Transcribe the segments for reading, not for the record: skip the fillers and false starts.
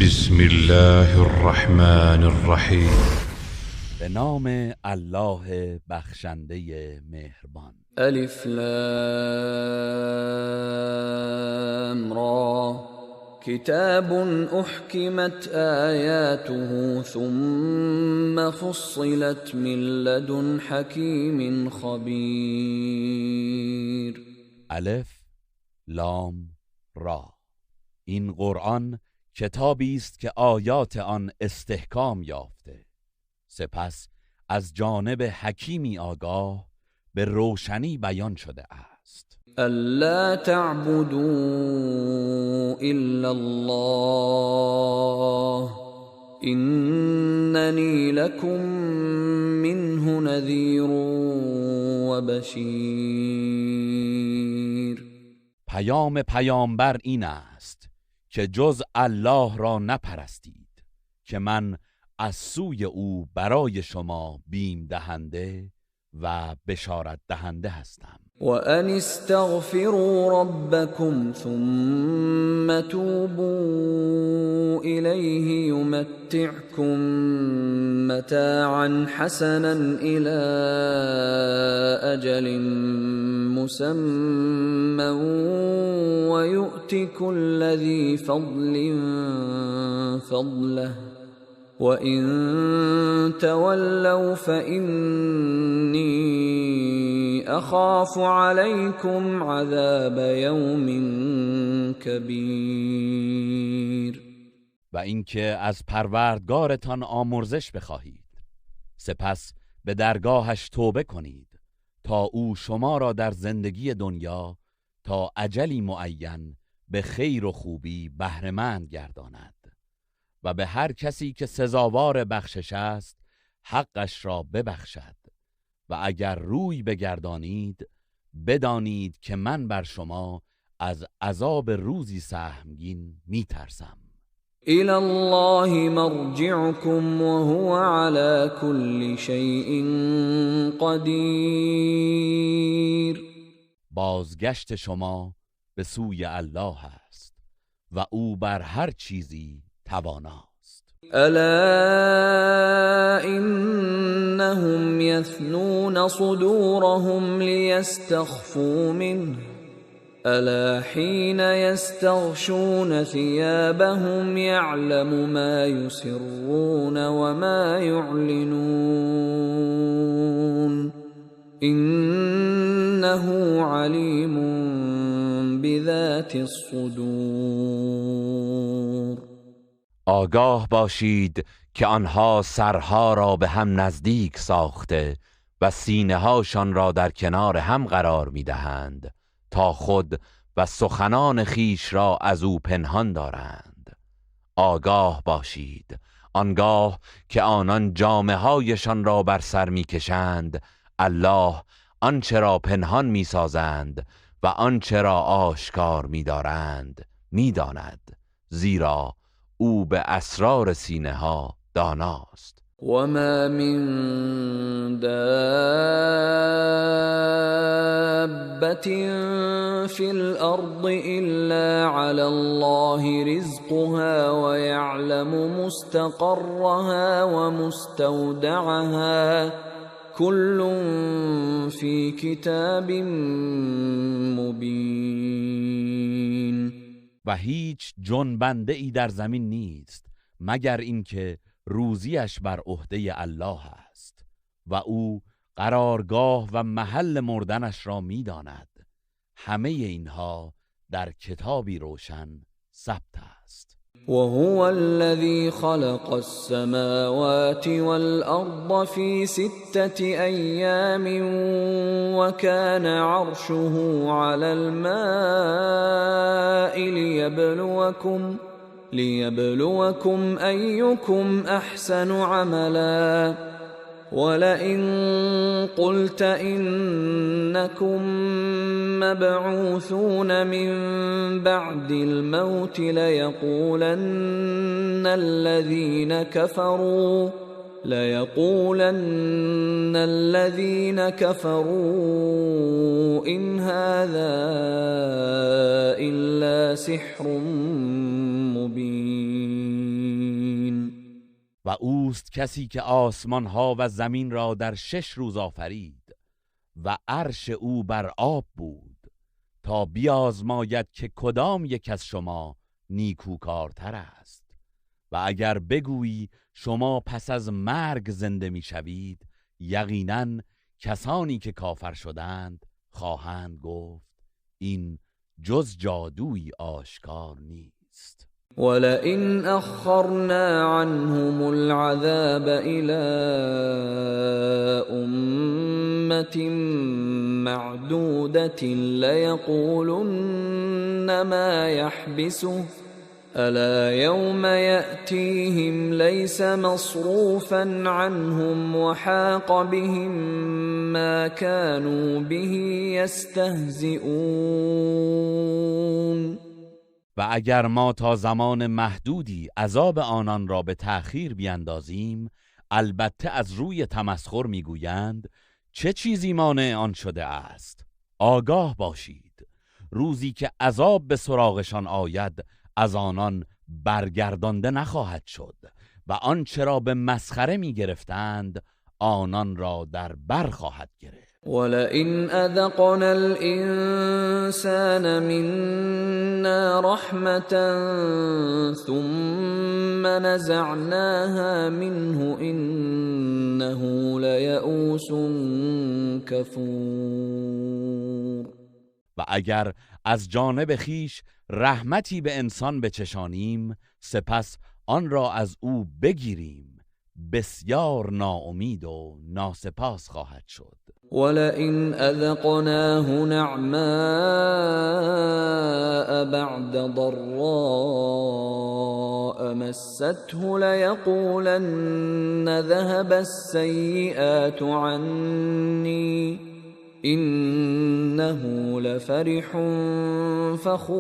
بسم الله الرحمن الرحیم. به نام الله بخشنده مهربان. الف لام را. کتاب احکمت آیاته ثم فصلت من لدن حکیم خبیر. الف لام را. این قرآن کتابی است که آیات آن استحکام یافته، سپس از جانب حکیمی آگاه به روشنی بیان شده است. الا تعبدوا الا الله اننی لکم منه نذیر و بشیر. پیام پیامبر این است که جز الله را نپرستید که من از سوی او برای شما بیم دهنده و بشارت دهنده هستم. و ان استغفروا ربکم ثم توبوا الیه یمتعکم متاعا حسنا الی اجل مسمى ویؤت كل ذی فضل فضله وَإِن تَوَلَّوْا فَإِنِّي أَخَافُ عَلَيْكُمْ عَذَابَ يَوْمٍ كَبِيرٍ. و اینکه از پروردگارتان آمرزش بخواهید، سپس به درگاهش توبه کنید تا او شما را در زندگی دنیا تا اجلی معین به خیر و خوبی بهره‌مند گرداند و به هر کسی که سزاوار بخشش است حقش را ببخشد. و اگر روی بگردانید بدانید که من بر شما از عذاب روزی سهمگین میترسم. الی الله مرجعکم وهو علی کل شیء قدیر. بازگشت شما به سوی الله است و او بر هر چیزی تواناست. الا انهم یثنون صدورهم لیستخفوا منه الا حین یستغشون ثیابهم یعلم ما یسرون وما یعلنون انه علیم بذات الصدور. آگاه باشید که آنها سرها را به هم نزدیک ساخته و سینه هاشان را در کنار هم قرار می دهند تا خود و سخنان خیش را از او پنهان دارند. آگاه باشید آنگاه که آنان جامه هایشان را بر سر می کشند، الله آنچه را پنهان می سازند و آنچه را آشکار می دارند می داند، زیرا او به اسرار سینه ها داناست. و ما من دابة فی الارض الا علی الله رزقها ویعلم مستقرها ومستودعها كل فی کتاب مبین. و هیچ جنبنده ای در زمین نیست مگر اینکه روزیش بر عهده الله است و او قرارگاه و محل مردنش را میداند. همه اینها در کتابی روشن ثبت است. وهو الذي خلق السماوات والأرض في ستة أيام وكان عرشه على الماء ليبلوكم أيكم أحسن عملا ولئن قلت إنكم مبعوثون من بعد الموت ليقولن الذين كفروا إن هذا إلا سحر مبين. و اوست کسی که آسمان ها و زمین را در 6 روز آفرید و عرش او بر آب بود تا بیازماید که کدام یک از شما نیکوکارتر است. و اگر بگویی شما پس از مرگ زنده میشوید، یقینا کسانی که کافر شدند خواهند گفت این جز جادویی آشکار نیست. ولئن أخرنا عنهم العذاب إلى أمة معدودة ليقولن ما يحبسه ألا يوم يأتيهم ليس مصروفا عنهم وحاق بهم ما كانوا به يستهزئون. و اگر ما تا زمان محدودی عذاب آنان را به تأخیر بیندازیم، البته از روی تمسخر میگویند چه چیزی مانع آن شده است؟ آگاه باشید، روزی که عذاب به سراغشان آید از آنان برگردانده نخواهد شد و آنچه را به مسخره میگرفتند آنان را در بر خواهد گرفت. ولئن أذقنا الإنسان منا رحمة ثم نزعناها منه إنه ليئوس كفور. و اگر از جانب خیش رحمتی به انسان بچشانیم، سپس آن را از او بگیریم، بسیار ناامید و ناسپاس خواهد شد. ولئن أذقناه نعماء بعد ضراء مسته ليقولن ذهب السيئات عني إنه لفرح فخور.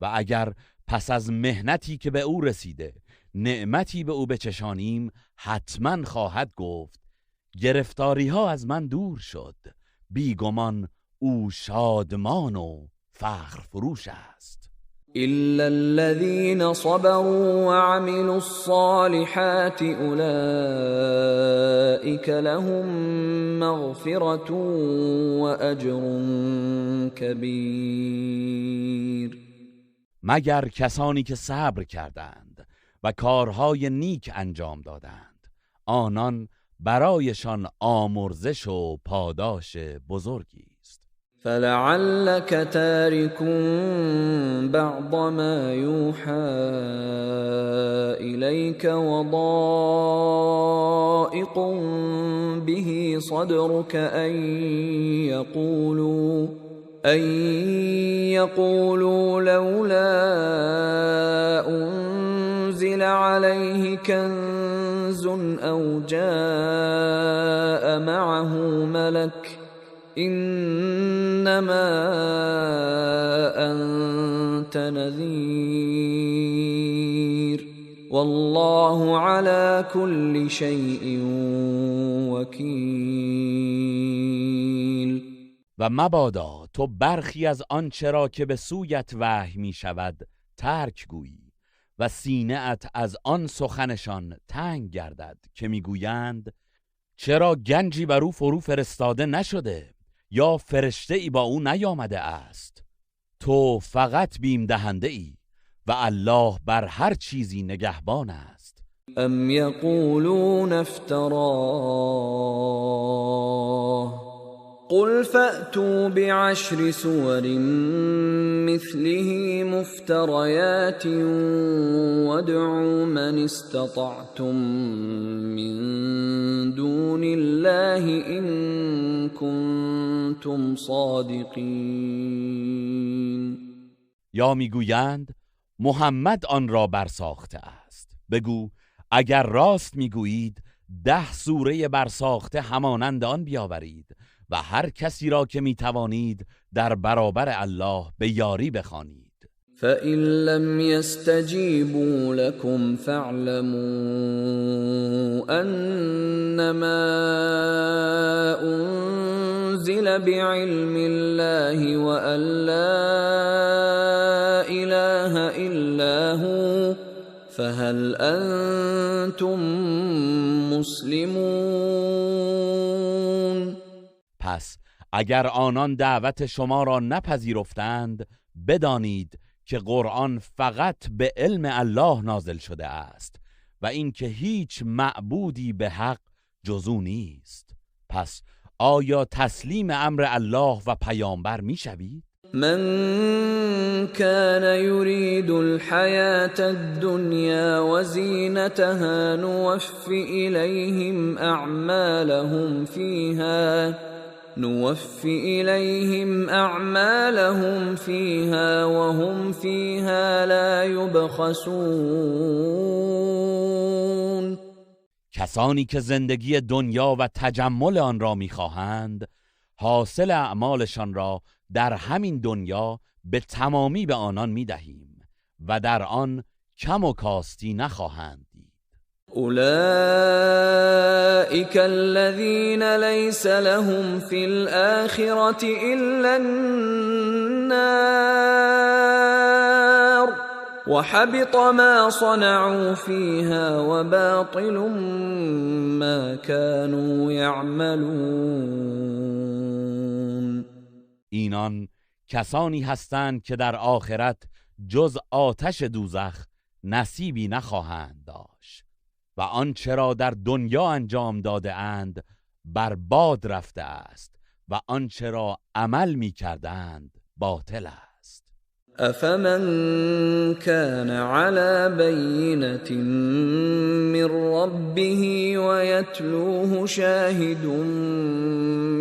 و اگر پس از مهنتی که به او رسیده نعمتی به او بچشانیم، حتما خواهد گفت گرفتاری ها از من دور شد، بیگمان او شادمان و فخر فروش است. إلا الذين صبروا وعملوا الصالحات أولئك لهم مغفرة وأجر كبير. مگر کسانی که صبر کردند و کارهای نیک انجام دادند، آنان برایشان آمرزش و پاداش بزرگی است. فلعلك تارك بعض ما يوحى إليك وضائق به صدرك أن يقولوا لولا أنزل عليه كنز أو جاء معه ملك إنما أنت نذير والله على كل شيء وكيل. و مبادا تو برخی از آنچه را که به سویت وحی می شود ترک گویی و سینه ات از آن سخنشان تنگ گردد که میگویند چرا گنجی بر او فرو فرستاده نشده یا فرشته ای با او نیامده است؟ تو فقط بیم دهنده ای و الله بر هر چیزی نگهبان است. ام یقولون افتراه قل فأتوا بعشر سور مثله مفتريات وادعوا من استطعتم من دون الله إن كنتم صادقین. یا میگویند محمد آن را برساخته است. بگو اگر راست میگویید 10 سوره برساخته همانند آن بیاورید و هر کسی را که میتوانید در برابر الله به یاری بخوانید. فَإِن لَّمْ يَسْتَجِيبُوا لَكُمْ فَاعْلَمُوا أَنَّمَا أُنزِلَ بِعِلْمِ اللَّهِ وَأَن لَّا إِلَٰهَ إِلَّا هُوَ فهل أنتم مسلمون؟ پس اگر آنان دعوت شما را نپذیرفتند، بدانید که قرآن فقط به علم الله نازل شده است و اینکه هیچ معبودی به حق جز او نیست. پس آیا تسلیم امر الله و پیامبر میشوید؟ من كان يريد الحياة الدنيا وزينتها نوف إليهم أعمالهم فيها وهم فيها لا يبخسون. کسانی که زندگی دنیا و تجمل آن را میخواهند، حاصل اعمالشان را در همین دنیا به تمامی به آنان میدهیم و در آن کم و کاستی نخواهند دید. أولئك الذين ليس لهم في الآخرة إلا النار وحبط ما صنعوا فيها وباطل ما كانوا يعملون. اینان کسانی هستند که در آخرت جز آتش دوزخ نصیبی نخواهند داشت و آنچه را در دنیا انجام داده اند بر باد رفته است و آنچه را عمل می کردند باطل است. أفمن كان على بينة من ربه ويتلوه شاهد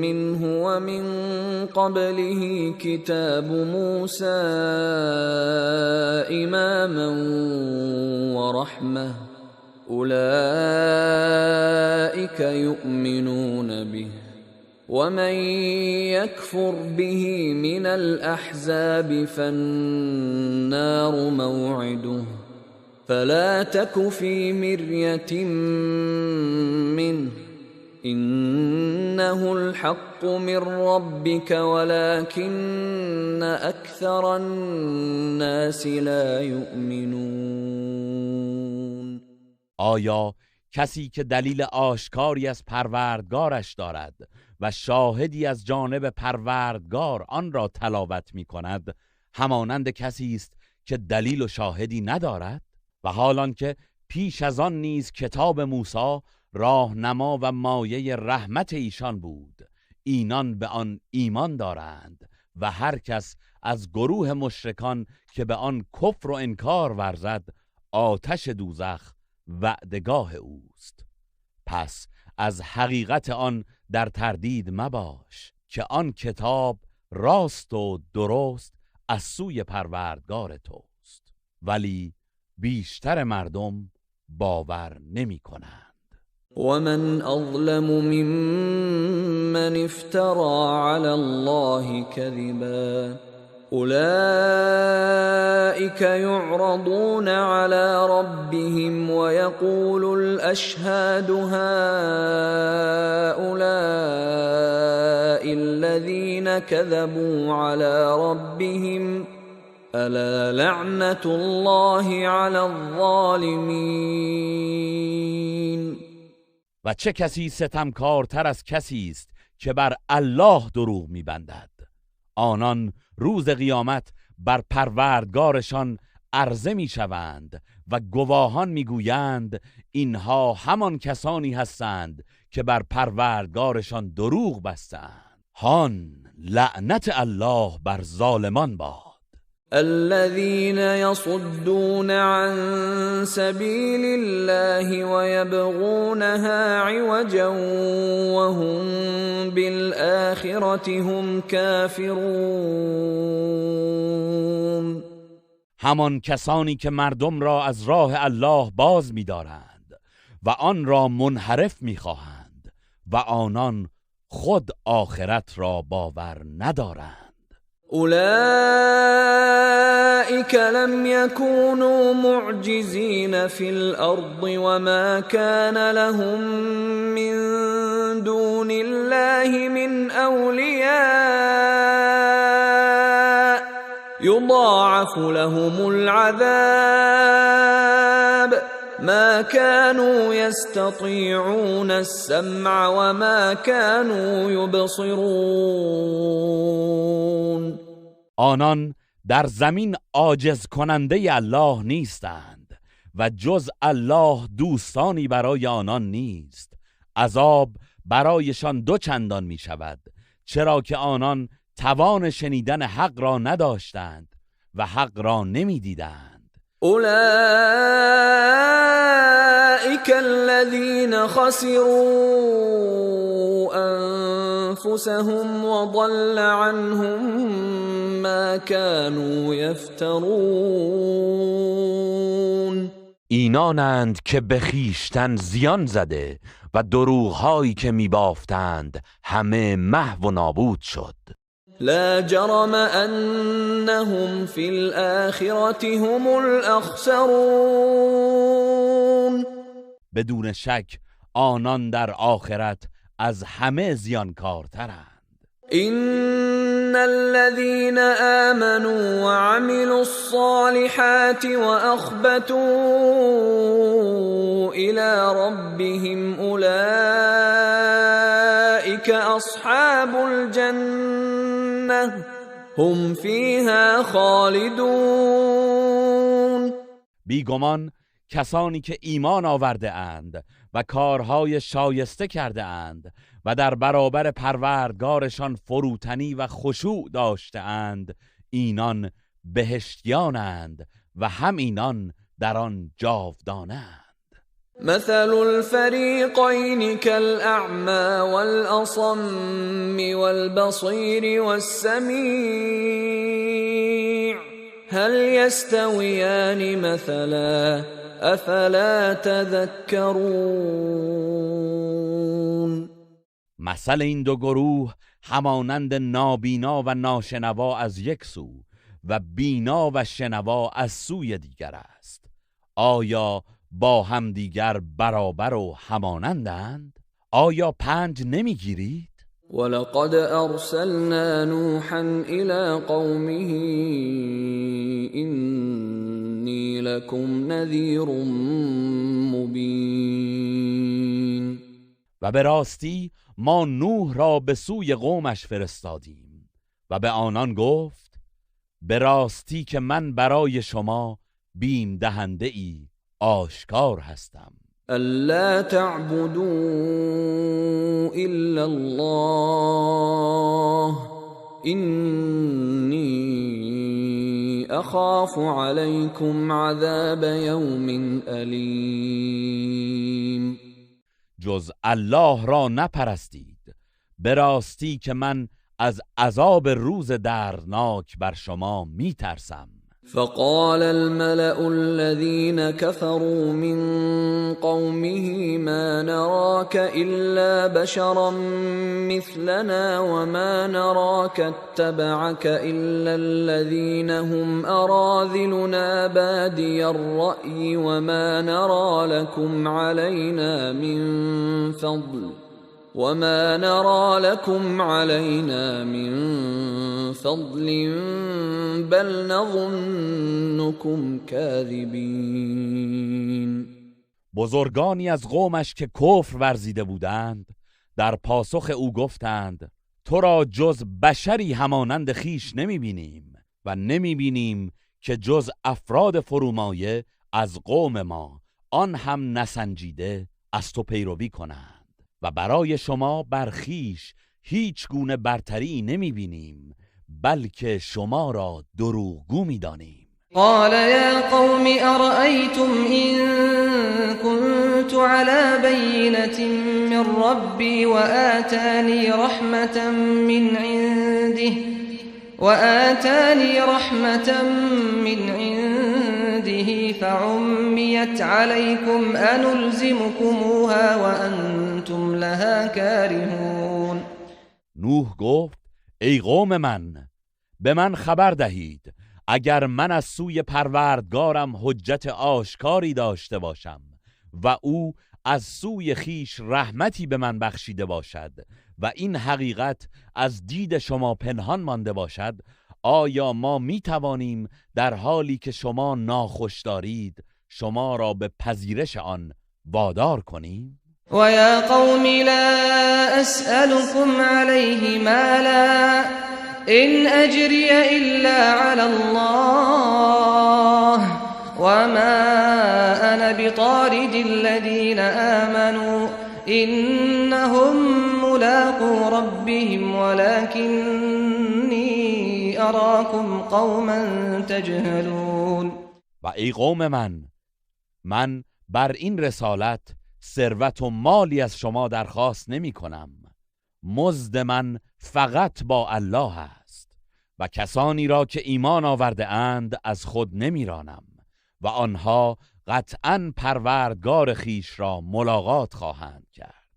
منه ومن قبله كتاب موسى إماما ورحمة أولئك يؤمنون به ومن يكفر به من الأحزاب فالنار موعده فلا تك في مرية منه إنه الحق من ربك ولكن أكثر الناس لا يؤمنون. آیا کسی که دلیل آشکاری از پروردگارش دارد و شاهدی از جانب پروردگار آن را تلاوت می کند همانند کسی است که دلیل و شاهدی ندارد؟ و حال که پیش از آن نیز کتاب موسی راهنما و مایه رحمت ایشان بود، اینان به آن ایمان دارند و هر کس از گروه مشرکان که به آن کفر و انکار ورزد آتش دوزخ وعدگاه اوست. پس از حقیقت آن در تردید مباش که آن کتاب راست و درست از سوی پروردگار توست، ولی بیشتر مردم باور نمی کنند. ومن اظلم ممن افترى على الله كذبا أولئك يعرضون على ربهم ويقول الأشهاد هؤلاء الذين كذبوا على ربهم ألا لعنة الله على الظالمين. و چه کسی ستمکارتر از کسی است که بر الله دروغ می‌بندد؟ آنان روز قیامت بر پروردگارشان عرضه میشوند و گواهان میگویند اینها همان کسانی هستند که بر پروردگارشان دروغ بستند. هان لعنت الله بر ظالمان باد. الذين يصدون عن سبيل الله ويبغونها عوجا وهم بالآخرة هم كافرون. همان کسانی که مردم را از راه الله باز می‌دارند و آن را منحرف می‌خواهند و آنان خود آخرت را باور ندارند. أولئك لم يكونوا معجزين في الأرض وما كان لهم من دون الله من أولياء يضاعف لهم العذاب ما كانوا يستطيعون السمع وما كانوا يبصرون. آنان در زمین عاجز کننده الله نیستند و جز الله دوستانی برای آنان نیست. عذاب برایشان دو چندان می شود، چرا که آنان توان شنیدن حق را نداشتند و حق را نمی دیدند. اولئک الذین خسروا انفسهم وضل عنهم ما كانوا یفترون. اینانند که به خویشتن زیان زده و دروغهایی که میبافتند همه محو و نابود شد. لا جرم انهم فی الآخرة هم الاخسرون. بدون شک آنان در آخرت از همه زیانکارترند. ان الذين آمنوا وعملوا الصالحات واخبتوا الى ربهم اولئك اصحاب الجنة هم فيها خالدون. بیگمان کسانی که ایمان آورده اند و کارهای شایسته کرده اند و در برابر پروردگارشان فروتنی و خشوع داشته اند، اینان بهشتیانند و هم اینان در آن جاودانند. مثل الفریقین کالاعمی والأصم والبصیر والسمیع هل یستویان مثلا افلا تذکرون. مثل این دو گروه همانند نابینا و ناشنوا از یک سو و بینا و شنوا از سوی دیگر است. آیا با هم دیگر برابر و همانندند؟ آیا پند نمیگیرید؟ ولقد ارسلنا نوحا الى قومه انی لکم نذیر مبین. و به راستی ما نوح را به سوی قومش فرستادیم و به آنان گفت به راستی که من برای شما بیم دهنده ای آشکار هستم. الا تعبدوا الا الله انی اخاف علیکم عذاب یوم الیم. جز الله را نپرستید، به راستی که من از عذاب روز دردناک بر شما میترسم. فقال الملأ الذين كفروا من قومه ما نراك إلا بشرا مثلنا وما نراك اتبعك إلا الذين هم أراذلنا بادي الرأي وما نرى لكم علينا من فضل وما نرى لكم علينا من فضل بل نظنكم كاذبين. بزرگانی از قومش که کفر ورزیده بودند در پاسخ او گفتند تو را جز بشری همانند خیش نمیبینیم و نمیبینیم که جز افراد فرومایه از قوم ما، آن هم نسنجیده، از تو پیروی کنند و برای شما بر خویش هیچ گونه برتری نمیبینیم، بلکه شما را دروغگو میدانیم. قال یا قوم ارأیتم إن كنت على بینة من ربی وآتانی رحمة من عنده فعميت عليكم أنلزمكموها وأنتم لها كارهون. نوح گفت ای قوم من، به من خبر دهید اگر من از سوی پروردگارم حجت آشکاری داشته باشم و او از سوی خیش رحمتی به من بخشیده باشد و این حقیقت از دید شما پنهان مانده باشد، آیا ما می توانیم در حالی که شما ناخوش دارید شما را به پذیرش آن وادار کنیم؟ و یا قوم لا اسألكم علیه مالا إن أجري إلا على الله وما أنا بطارد الذين آمنوا إنهم ملاقو ربهم ولكني أراكم قوما تجهلون. و ای قوم من، من بر این رسالت ثروت و مالی از شما درخواست نمی کنم. مزد من فقط با الله است و کسانی را که ایمان آورده اند از خود نمیرانم و آنها قطعاً پروردگار خیش را ملاقات خواهند کرد،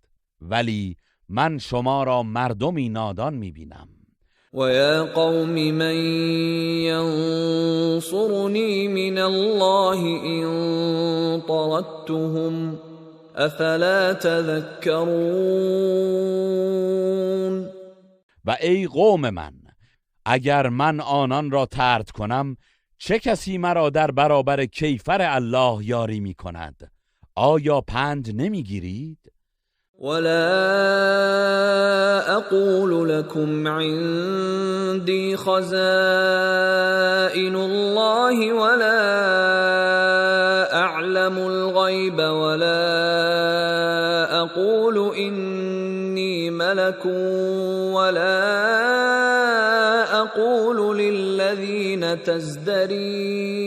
ولی من شما را مردمی نادان میبینم. و یا قوم من ینصرنی من الله ان طردتهم افلا تذکرون. و ای قوم من، اگر من آنان را طرد کنم چه کسی مرا در برابر کیفر الله یاری می کند؟ آیا پند نمی گیرید؟ ولا اقول لكم عندي خزائن الله ولا اعلم الغيب ولا اقول اني ملك ولا اقول للذين تزدري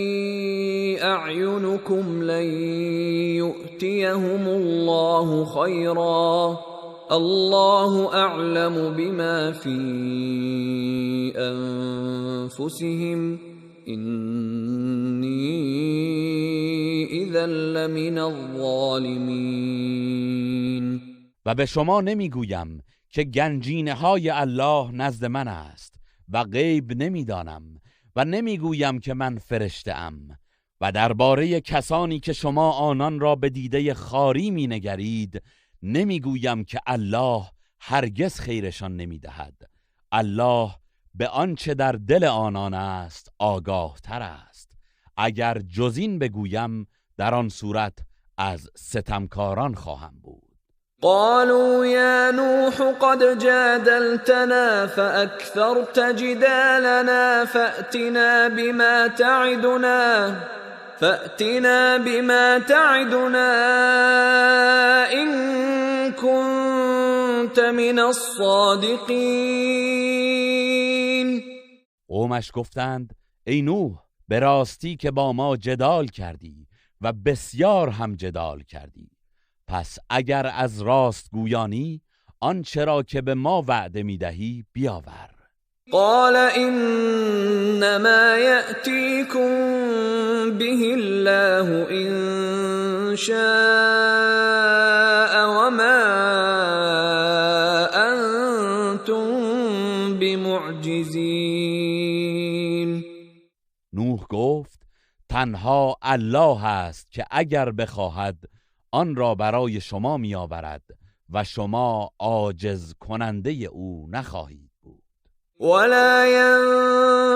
اعينكم لن يؤتيهم الله خيرا الله اعلم بما في انفسهم اني اذا لمن الظالمین. و به شما نمیگویم که گنجینه های الله نزد من است و غیب نمیدانم و نمیگویم که من فرشته ام و درباره کسانی که شما آنان را به دیده خاری مینگرید نمیگویم که الله هرگز خیرشان نمیدهد. الله به آنچه در دل آنان است آگاه تر است. اگر جز این بگویم در آن صورت از ستمکاران خواهم بود. قالوا يا نوح قد جادلتنا فأكثرت جدالنا فأتنا بما تعدنا إن كنت من الصادقین. قومش گفتند ای نوح، به راستی که با ما جدال کردی و بسیار هم جدال کردی، پس اگر از راست گویانی آنچه را که به ما وعده میدهی بیاور. قال انما یأتیکم به الله ان شاء وما انتم بمعجزین. نوح گفت تنها الله است که اگر بخواهد آن را برای شما می آورد و شما عاجز کننده او نخواهید بود. ولا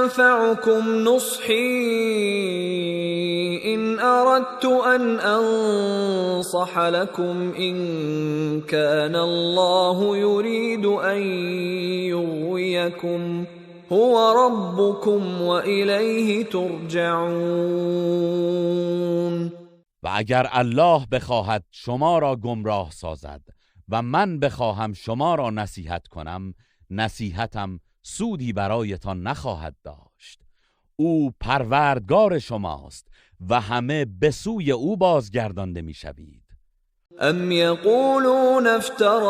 ينفعكم نصحي إن أردت أن أنصح لكم إن كان الله يريد أن يغويكم هو ربكم وإليه ترجعون. و اگر الله بخواهد شما را گمراه سازد و من بخواهم شما را نصیحت کنم، نصیحتم سودی برایتان نخواهد داشت. او پروردگار شماست و همه به سوی او بازگردانده میشوید. ام یقولون افتراه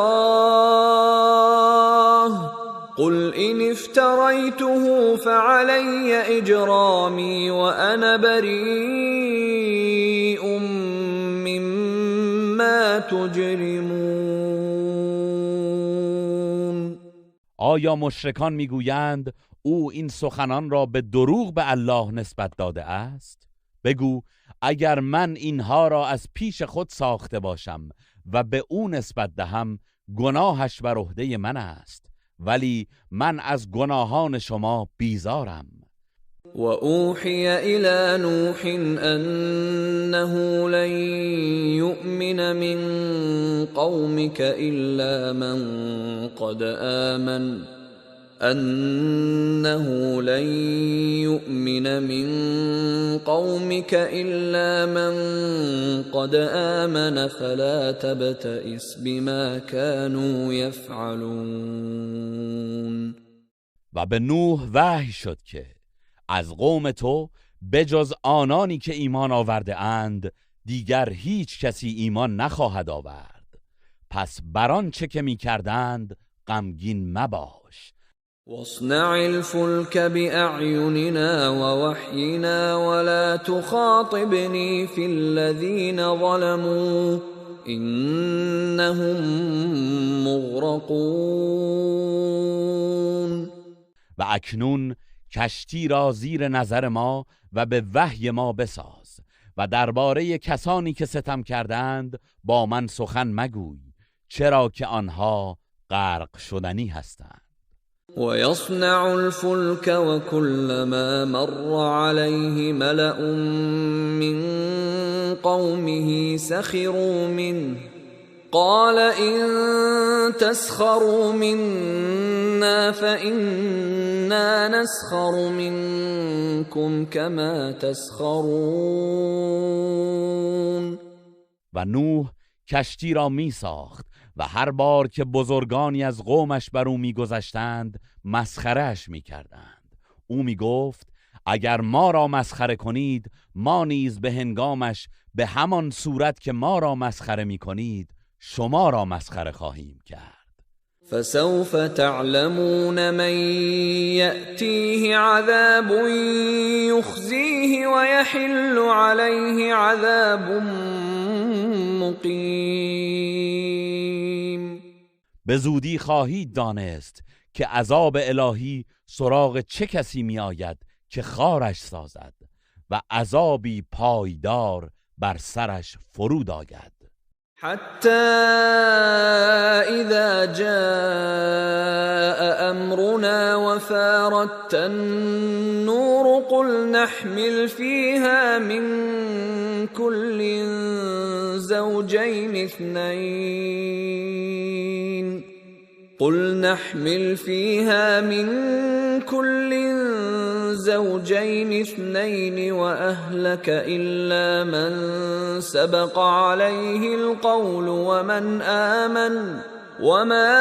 قل إن افتریته فعلی اجرامی وأنا بریء مما تجرمون. آیا مشرکان میگویند او این سخنان را به دروغ به الله نسبت داده است؟ بگو اگر من اینها را از پیش خود ساخته باشم و به او نسبت دهم گناهش بر عهده من است، ولی من از گناهان شما بیزارم. وأوحي إلى نوح أنه لن يؤمن من قومك إلا من قد آمن أنه لن يؤمن من قومك إلا من قد آمن فلا تبتئس بما كانوا يفعلون. و به نوح وحی شد که از قوم تو بجز آنانی که ایمان آورده اند دیگر هیچ کسی ایمان نخواهد آورد، پس بر آنچه که می‌کردند غمگین مباش. واصنع الفلك بأعيننا ووحينا ولا تخاطبني في الذين ظلموا إنهم مغرقون. و اکنون کشتی را زیر نظر ما و به وحی ما بساز و درباره کسانی که ستم کردند با من سخن مگوی، چرا که آنها غرق شدنی هستند. ويصنع الفلك وكلما مر عليه ملأ من قومه سخروا منه قال إن تسخروا منا فإنا نسخر منكم كما تسخرون. و نوح کشتی را می ساخت و هر بار که بزرگانی از قومش بر او می گذشتند مسخرهش می کردند. او می گفت اگر ما را مسخره کنید ما نیز به هنگامش به همان صورت که ما را مسخره می کنید شما را مسخره خواهیم کرد. فسوف تعلمون من یأتیه عذاب یخزیه ویحل علیه عذاب مقیم. به زودی خواهید دانست که عذاب الهی سراغ چه کسی می آید که خارش سازد و عذابی پایدار بر سرش فرود آید. حتى إذا جاء أمرنا وفارت النور قل نحمل فيها من كل زوجين اثنين قل نحمل فيها من كل زوجين اثنين وأهلك إلا من سبق عليه القول ومن آمن وما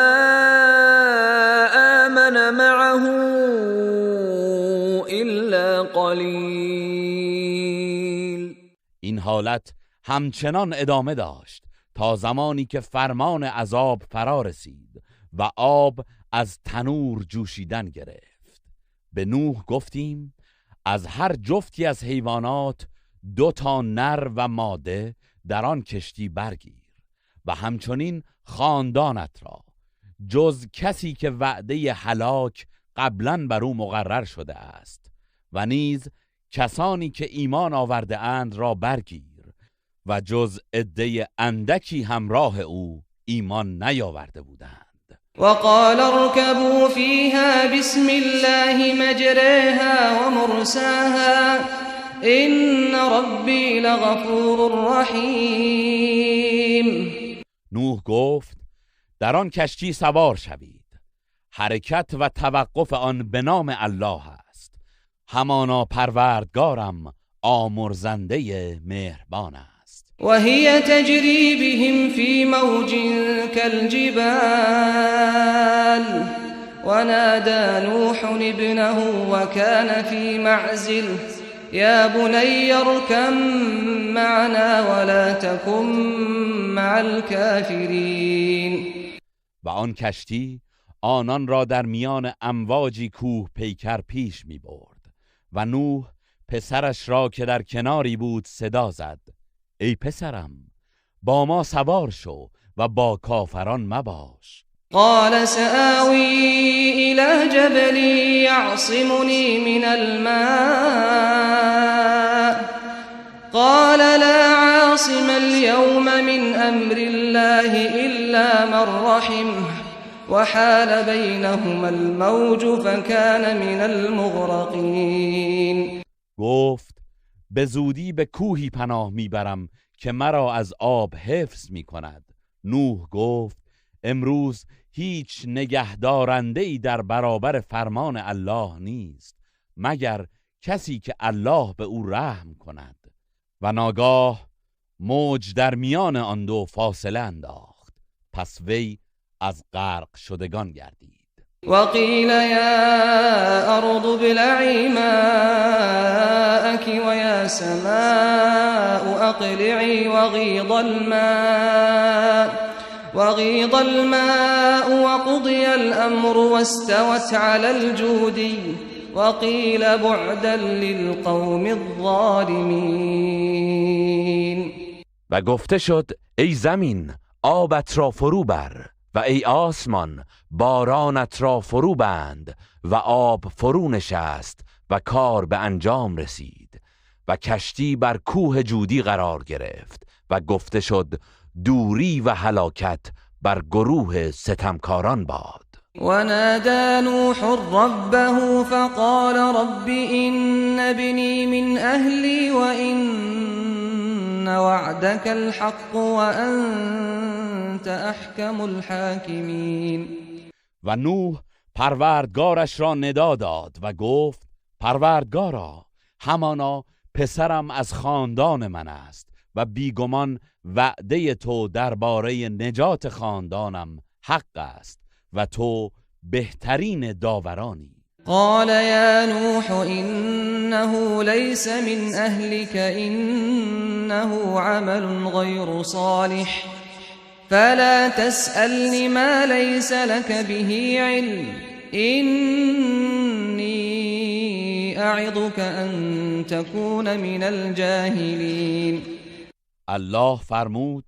آمن معه إلا قليل. این حالت همچنان ادامه داشت تا زمانی که فرمان عذاب فرا رسید و آب از تنور جوشیدن گرفت. به نوح گفتیم از هر جفتی از حیوانات 2 تا نر و ماده در آن کشتی برگیر و همچنین خاندانت را، جز کسی که وعده هلاک قبلا بر او مقرر شده است، و نیز کسانی که ایمان آورده اند را برگیر و جز عده اندکی همراه او ایمان نیاورده بودند. وقال اركبوا فيها بسم الله مجريها ومرساها إن ربي لغفور رحيم. نوح گفت در آن کشتی سوار شوید، حرکت و توقف آن به نام الله است، همانا پروردگارم آمرزنده مهربان است. وهي تجري بهم في موج كالجبال ونادى نوح ابنه وكان في معزل يا بني اركب معنا ولا تكن مع الكافرين. و آن کشتی آنان را در میان امواجی کوه پیکر پیش می برد و نوح پسرش را که در کناری بود صدا زد ای پسرم با ما سوار شو و با کافران مباش. قال سآوی إلى جبل يعصمني من الماء قال لا عاصم اليوم من أمر الله إلا من رحمه وحال بينهما الموج فكان من المغرقين. گفت به زودی به کوهی پناه میبرم که مرا از آب حفظ میکند. نوح گفت امروز هیچ نگهدارنده‌ای در برابر فرمان الله نیست مگر کسی که الله به او رحم کند. و ناگاه موج در میان آن دو فاصله انداخت، پس وی از غرق شدگان گردید. وقیل یا ارض ابلعی ماءک ویا سماء اقلعی وغیض الماء وقضی الامر واستوت علی الجودی وقیل بعدا للقوم الظالمین. و گفته شد ای زمین آبت را فرو بر و ای آسمان بارانت را فرو بند. و آب فرو نشست و کار به انجام رسید و کشتی بر کوه جودی قرار گرفت و گفته شد دوری و هلاکت بر گروه ستمکاران باد. ونادى نوح ربه فقال رب إن ابني من أهلي وإن وعدك الحق وأنت أحكم الحاكمين. و نوح پروردگارش را ندا داد و گفت پروردگارا، همانا پسرم از خاندان من است و بیگمان وعده تو درباره نجات خاندانم حق است و تو بهترین داورانی. قال یا نوح انه ليس من اهلك انه عمل غیر صالح فلا تسألني ما ليس لك به علم إني أعظك أن تكون من الجاهلين. الله فرمود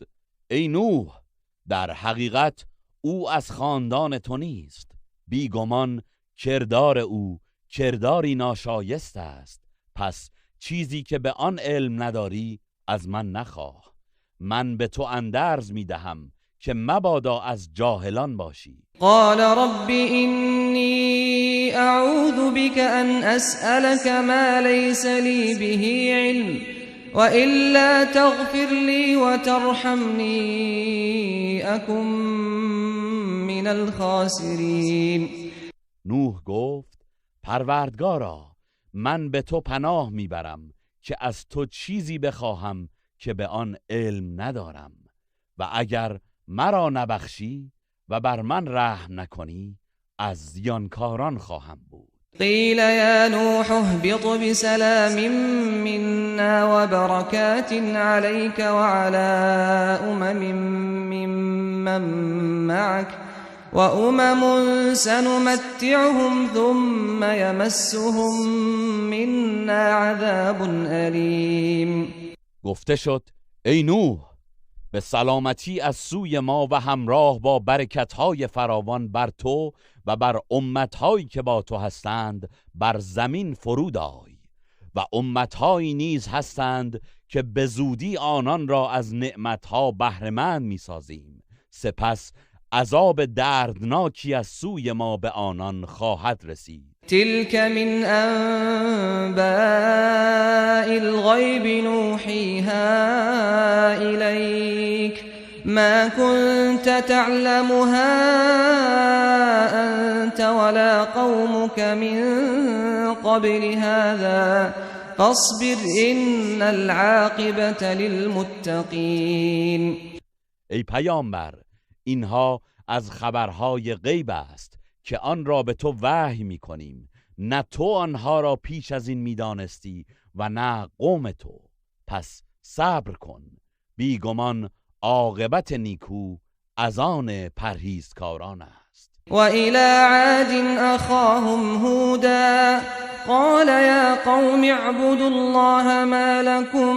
ای نوح، در حقیقت او از خاندان تو نیست، بیگمان کردار او کرداری ناشایست است، پس چیزی که به آن علم نداری از من نخواه. من به تو اندرز می دهم که مبادا از جاهلان باشی. قال رب اینی اعوذ بك ان اسألك ما ليس لي به علم وإلا تغفر لي وترحمني أكن من الخاسرین. نوح گفت پروردگارا، من به تو پناه میبرم که از تو چیزی بخواهم که به آن علم ندارم و اگر مرا نبخشی و بر من رحم نکنی از زیانکاران خواهم بود. قیل یا نوح اهبط بسلام منا وبرکات علیک وعلى امم ممن معك وامم سنمتعهم ثم يمسهم منا عذاب الیم. گفته شد ای نوح، به سلامتی از سوی ما و همراه با برکت‌های فراوان بر تو و بر امت‌هایی که با تو هستند بر زمین فرود آی و امت‌هایی نیز هستند که به زودی آنان را از نعمت‌ها بهره‌مند می‌سازیم، سپس عذاب دردناکی از سوی ما به آنان خواهد رسید. تلك من انباء الغیب نوحیها الیک ما كنت تعلمها انت ولا قومك من قبل هذا فاصبر ان العاقبة للمتقین. ای پیامبر، اینها از خبرهای غیب است که آن را به تو وحی می‌کنیم، نه تو آنها را پیش از این می‌دانستی و نه قوم تو، پس صبر کن، بیگمان عاقبت نیکو از آن پرهیزکاران است. و الی عاد اخاهم هودا قال یا قوم اعبدوا الله ما لكم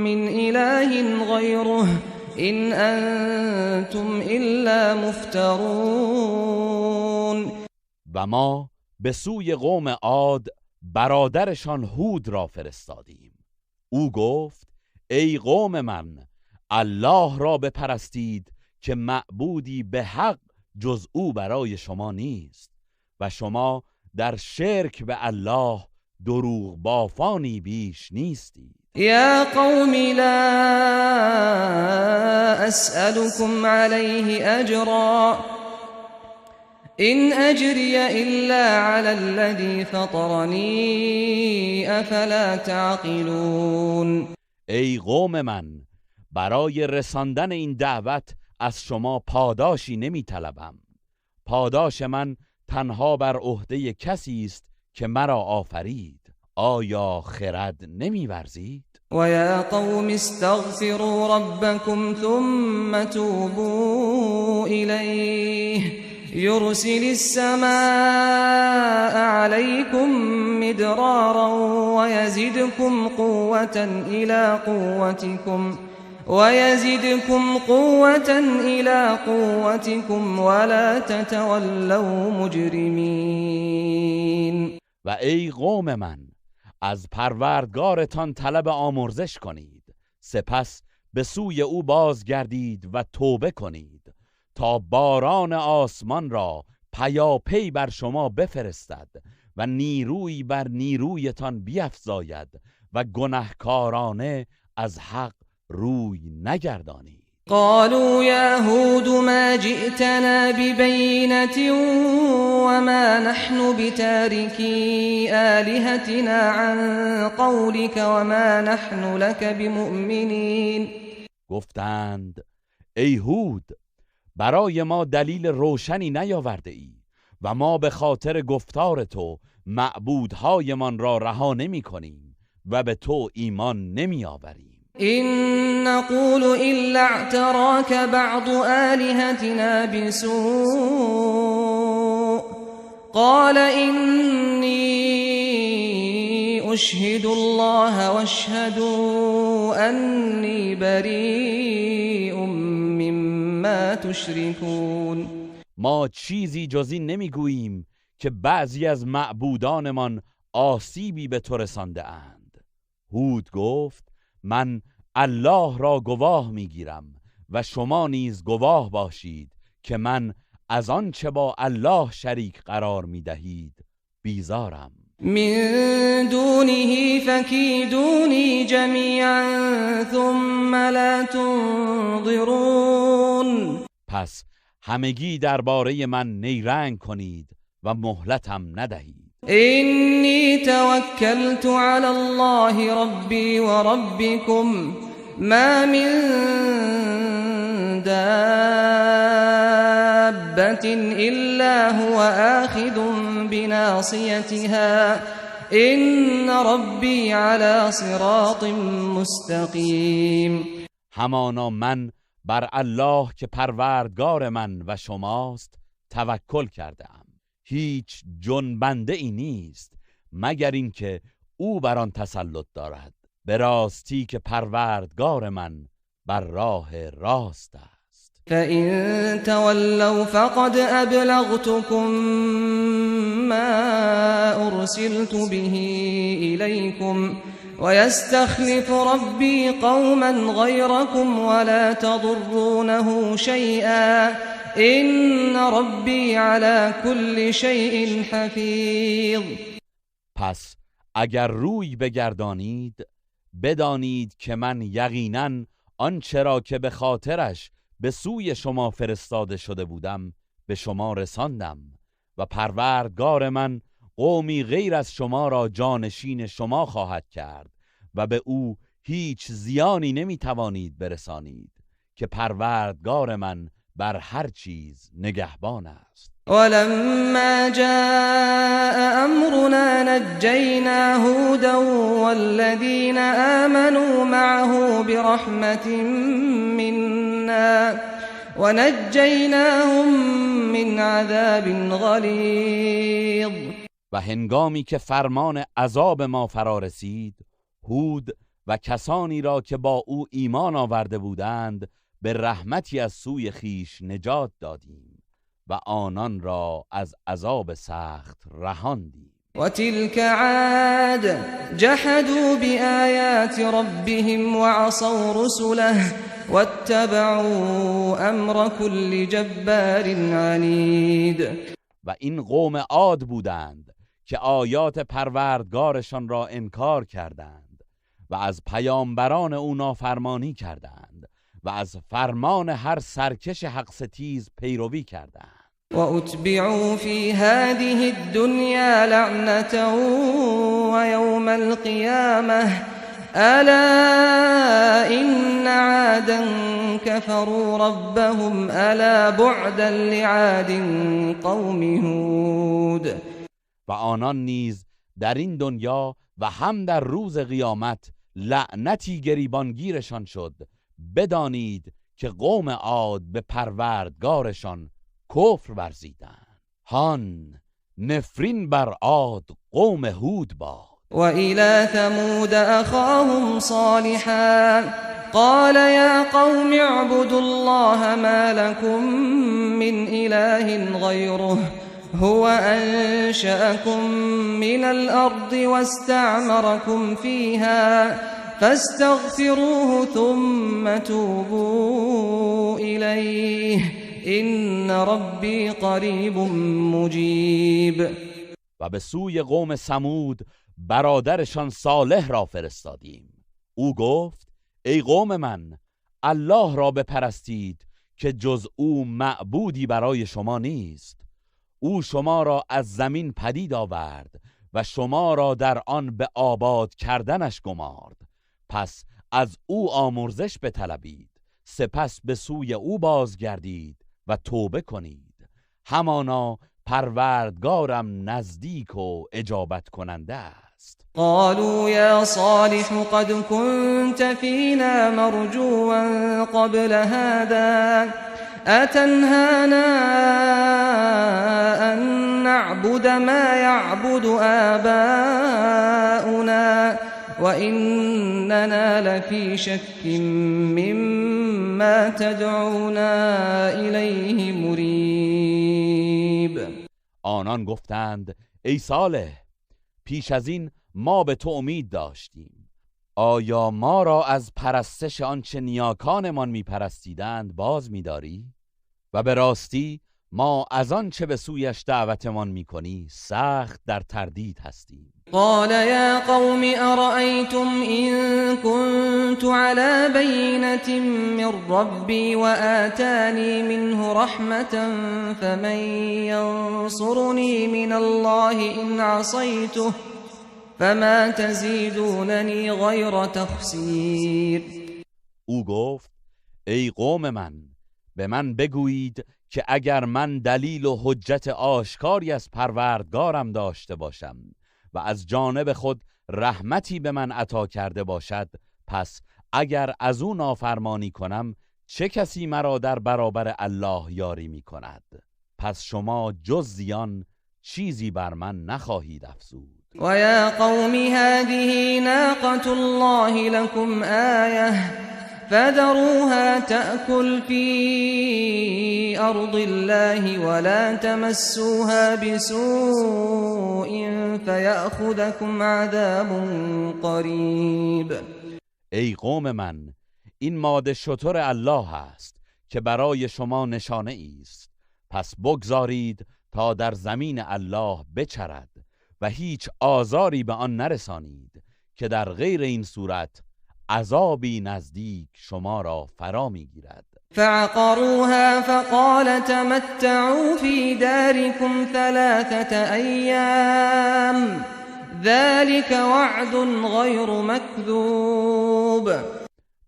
من اله غیره این انتم الا مفترون. و ما به سوی قوم عاد برادرشان هود را فرستادیم. او گفت ای قوم من، الله را بپرستید که معبودی به حق جز او برای شما نیست و شما در شرک به الله دروغ بافانی بیش نیستید. یا قوم لا أسألكم عليه أجرا إن أجري إلا على الذي فطرني أفلا تعقلون. ای قوم من، برای رساندن این دعوت از شما پاداشی نمی طلبم. پاداش من تنها بر عهده کسی است که مرا آفرید. آیا خرد نمی ورزید؟ و یا قوم استغفروا ربكم ثم توبوا الیه يرسل السماء عليكم مدرارا ويزدكم قوة إلى قوتكم ولا تتولوا مجرمين. و ای قوم من، از پروردگارتان طلب آمرزش کنید، سپس به سوی او بازگردید و توبه کنید تا باران آسمان را پیاپی بر شما بفرستد و نیرویی بر نیرویتان بیفزاید و گنهکارانه از حق روی نگردانید. قالوا یا هود ما جئتنا ببینة وما نحن بتارکی آلهتنا عن قولك وما نحن لك بمؤمنین. گفتند ای هود، برای ما دلیل روشنی نیاورده ای و ما به خاطر گفتار تو معبودهایمان را رها نمی کنیم و به تو ایمان نمی آوریم. إن نقول إلا اعتراك بعض آلهتنا بسوء قال إني أشهد الله واشهدوا أني بريء مما تشركون. ما چیزی جز این نمیگوییم که بعضی از معبودانمان آسیبی به تو رسانده اند. هود گفت من الله را گواه میگیرم و شما نیز گواه باشید که من از آنچه با الله شریک قرار میدهید بیزارم. من دونه فکیدونی جمیعا ثم لا تنظرون. پس همگی درباره من نیرنگ کنید و مهلتم ندهید. إني توكلت على الله ربي وربكم ما من دابة إلا هو آخذ بناصيتها إن ربي على صراط مستقيم. همانا من بر الله که پروردگار من و شماست توکل کردم. هیچ جنبنده ای نیست مگر اینکه او بر آن تسلط دارد. به راستی که پروردگار من بر راه راست است. فإن تولوا فقد أبلغتكم ما أرسلت به إليكم ويستخلف ربي قوما غيركم ولا تضرونه شيئا إن ربي على كل شيء حفیظ. پس اگر روی بگردانید بدانید که من یقینا آنچه را که به خاطرش به سوی شما فرستاده شده بودم به شما رساندم و پروردگار من قومی غیر از شما را جانشین شما خواهد کرد و به او هیچ زیانی نمیتوانید برسانید که پروردگار من بر هر چیز نگهبان است. ولما جاء امرنا نجینا هودا والذین آمنوا معه برحمة منا ونجیناهم من عذاب غلیظ. و هنگامی که فرمان عذاب ما فرا رسید، هود و کسانی را که با او ایمان آورده بودند به رحمتی از سوی خیش نجات دادیم و آنان را از عذاب سخت رهاندیم. و تلك عاد جحدوا بآیات ربهم وعصوا رسله واتبعوا امر كل جبار عنید. و این قوم عاد بودند که آیات پروردگارشان را انکار کردند و از پیامبران او نافرمانی کردند و از فرمان هر سرکش حق ستیز پیروی کردند. وأتبعوا في هذه الدنيا لعنة ويوم القيامة ألا إن عادا كفروا ربهم ألا بعدا لعاد قوم هود. و آنان نیز در این دنیا و هم در روز قیامت لعنتی گریبانگیرشان شد. بدانید که قوم عاد به پروردگارشان کفر ورزیدند. هان نفرین بر عاد قوم هود باد. وإلى ثمود أخاهم صالحا قال يا قوم اعبدوا الله ما لكم من إله غيره هو أنشأكم من الأرض واستعمركم فيها فاستغفروه ثم توبوا إليه إن ربي قريب مجيب. و به سوی قوم ثمود برادرشان صالح را فرستادیم. او گفت ای قوم من، الله را بپرستید که جز او معبودی برای شما نیست. او شما را از زمین پدید آورد و شما را در آن به آباد کردنش گمارد. پس از او آمرزش بطلبید، سپس به سوی او بازگردید و توبه کنید. همانا پروردگارم نزدیک و اجابت کننده است. قالوا یا صالح قد كنت فینا مرجوا قبل هذا أتنهانا أن نعبد ما يعبد آباؤنا وإننا لفي شك مما تدعونا إليه مريب. آنان گفتند ای صالح، پیش از این ما به تو امید داشتیم. آیا ما را از پرستش آنچه نیاکانمان میپرستیدند باز میداری؟ و به راستی ما از آنچه به سویش دعوتمان میکنی سخت در تردید هستیم. قال یا قوم ارأیتم إن كنت على بینة من ربی وآتانی منه رحمة فمن ینصرنی من الله إن عصیته فما تزیدوننی غیر تخسیر. او گفت ای قوم من، به من بگویید که اگر من دلیل و حجت آشکاری از پروردگارم داشته باشم و از جانب خود رحمتی به من عطا کرده باشد، پس اگر از او نافرمانی کنم چه کسی مرا در برابر الله یاری می کند؟ پس شما جز زیان چیزی بر من نخواهید افزود. ويا قوم هذه ناقة الله لكم آية فذروها تأكل في أرض الله ولا تمسوها بسوء فيأخذكم عذاب قريب. ای قوم من، این ماده شتر الله است که برای شما نشانه است. پس بگذارید تا در زمین الله بچرد و هیچ آزاری به آن نرسانید که در غیر این صورت عذابی نزدیک شما را فرا میگیرد. فعقروها فقال تمتعوا في داركم 3 أيام ذلك وعد غیر مكذوب.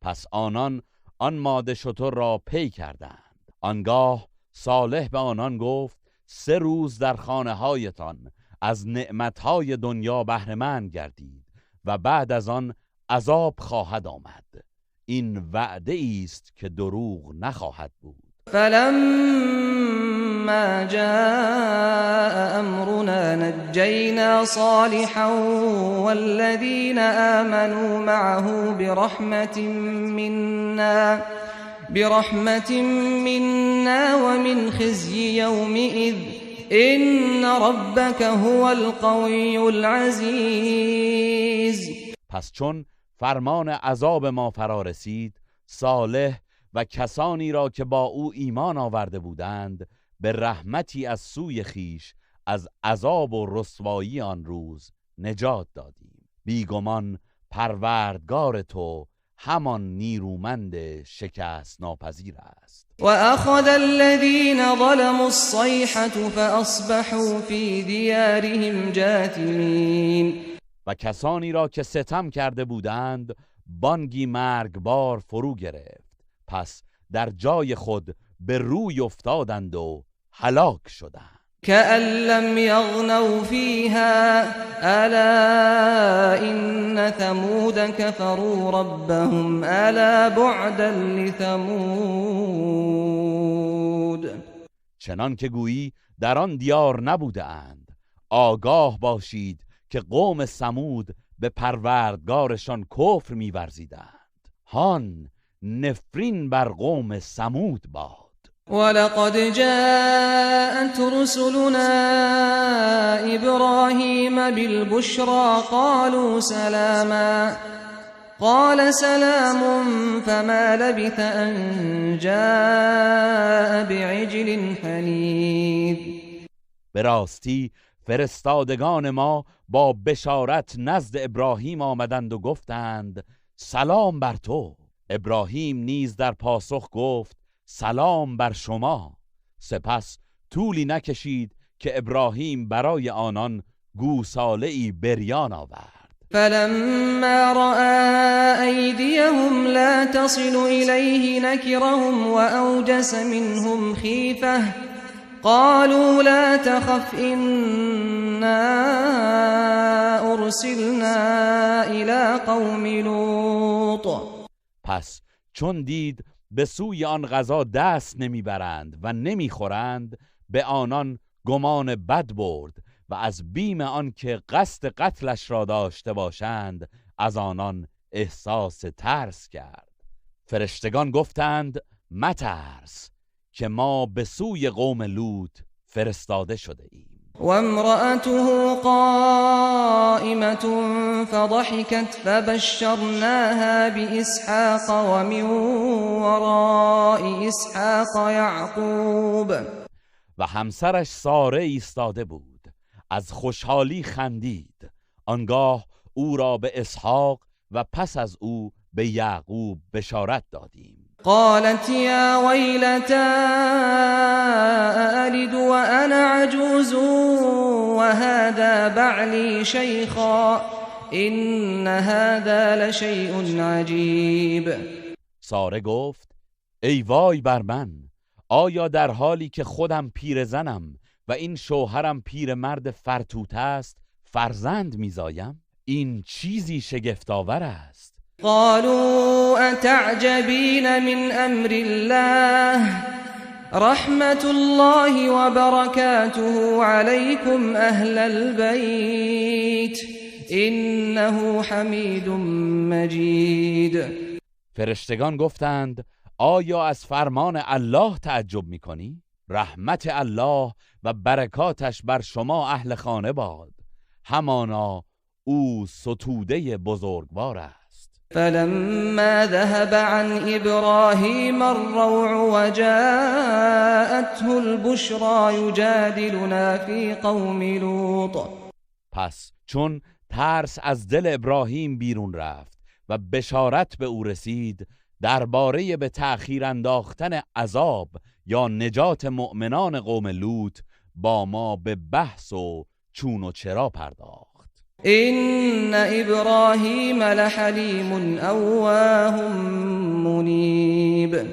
پس آنان آن ماده شتر را پی کردند. آنگاه صالح به آنان گفت 3 روز در خانه هایتان از نعمتهای دنیا بهره‌مند گردید و بعد از آن عذاب خواهد آمد. این وعده است که دروغ نخواهد بود. فلما جاء امرنا نجینا صالحا والذین آمنوا معه برحمة منا ومن خزي يومئذ إن ربك هو القوی العزیز. پس چون فرمان عذاب ما فرا رسید، صالح و کسانی را که با او ایمان آورده بودند به رحمتی از سوی خیش از عذاب و رسوایی آن روز نجات دادیم. بیگمان پروردگار تو همان نیرومند شکست ناپذیر است. و اخذ الذين ظلموا الصيحة فاصبحوا في دیارهم جاثمین. و کسانی را که ستم کرده بودند بانگی مرگبار فرو گرفت، پس در جای خود به روی افتادند و هلاک شدند. كأن لم يغنوا فيها ألا إن ثمود كفروا ربهم ألا بعدا لثمود. چنان که گویی در آن دیار نبوده اند. آگاه باشید که قوم ثمود به پروردگارشان کفر می‌ورزیدند. هان، نفرین بر قوم ثمود باد. ولقد جاءت رسلنا إبراهيم بالبشرى قالوا سلاما قال سلام فما لبث أن جاء بعجل حنيذ. به راستی فرستادگان ما با بشارت نزد ابراهیم آمدند و گفتند سلام بر تو. ابراهیم نیز در پاسخ گفت سلام بر شما. سپس طولی نکشید که ابراهیم برای آنان گوساله‌ای بریان آورد. فلما رأى أيديهم لا تصل إليه نكرهم وأوجس منهم خيفة قالوا لا تخف إنا أرسلنا إلى قوم لوط. پس چون دید به سوی آن غذا دست نمیبرند و نمیخورند، به آنان گمان بد برد و از بیم آن که قصد قتلش را داشته باشند از آنان احساس ترس کرد. فرشتگان گفتند مترس که ما به سوی قوم لوط فرستاده شده ایم. و امرأته قائمة فضحكت فبشرناها بإسحاق ومن وراء إسحاق يعقوب. و همسرش ساره ایستاده بود، از خوشحالی خندید. آنگاه او را به اسحاق و پس از او به یعقوب بشارت دادیم. قالت يا ويلتى أألد وأنا عجوز وهذا بعلي شيخا إن هذا لشيء عجيب. ساره گفت ای وای بر من، آیا در حالی که خودم پیرزنم و این شوهرم پیرمرد فرتوت است فرزند میزایم؟ این چیزی شگفت‌آور است. قالوا أتعجبين من أمر الله رحمة الله وبركاته عليكم أهل البيت إنه حميد مجيد. فرشتگان گفتند آیا از فرمان الله تعجب میکنی؟ رحمت الله و برکاتش بر شما اهل خانه باد، همانا او ستوده بزرگوار است. فلما ذهب عن إبراهيم الروع وجاءته البشرى يجادلنا في قوم لوط. پس چون ترس از دل ابراهیم بیرون رفت و بشارت به او رسید درباره به تأخیر انداختن عذاب یا نجات مؤمنان قوم لوط با ما به بحث و چون و چرا پرداخت. إن إبراهيم لحليم أواه منيب.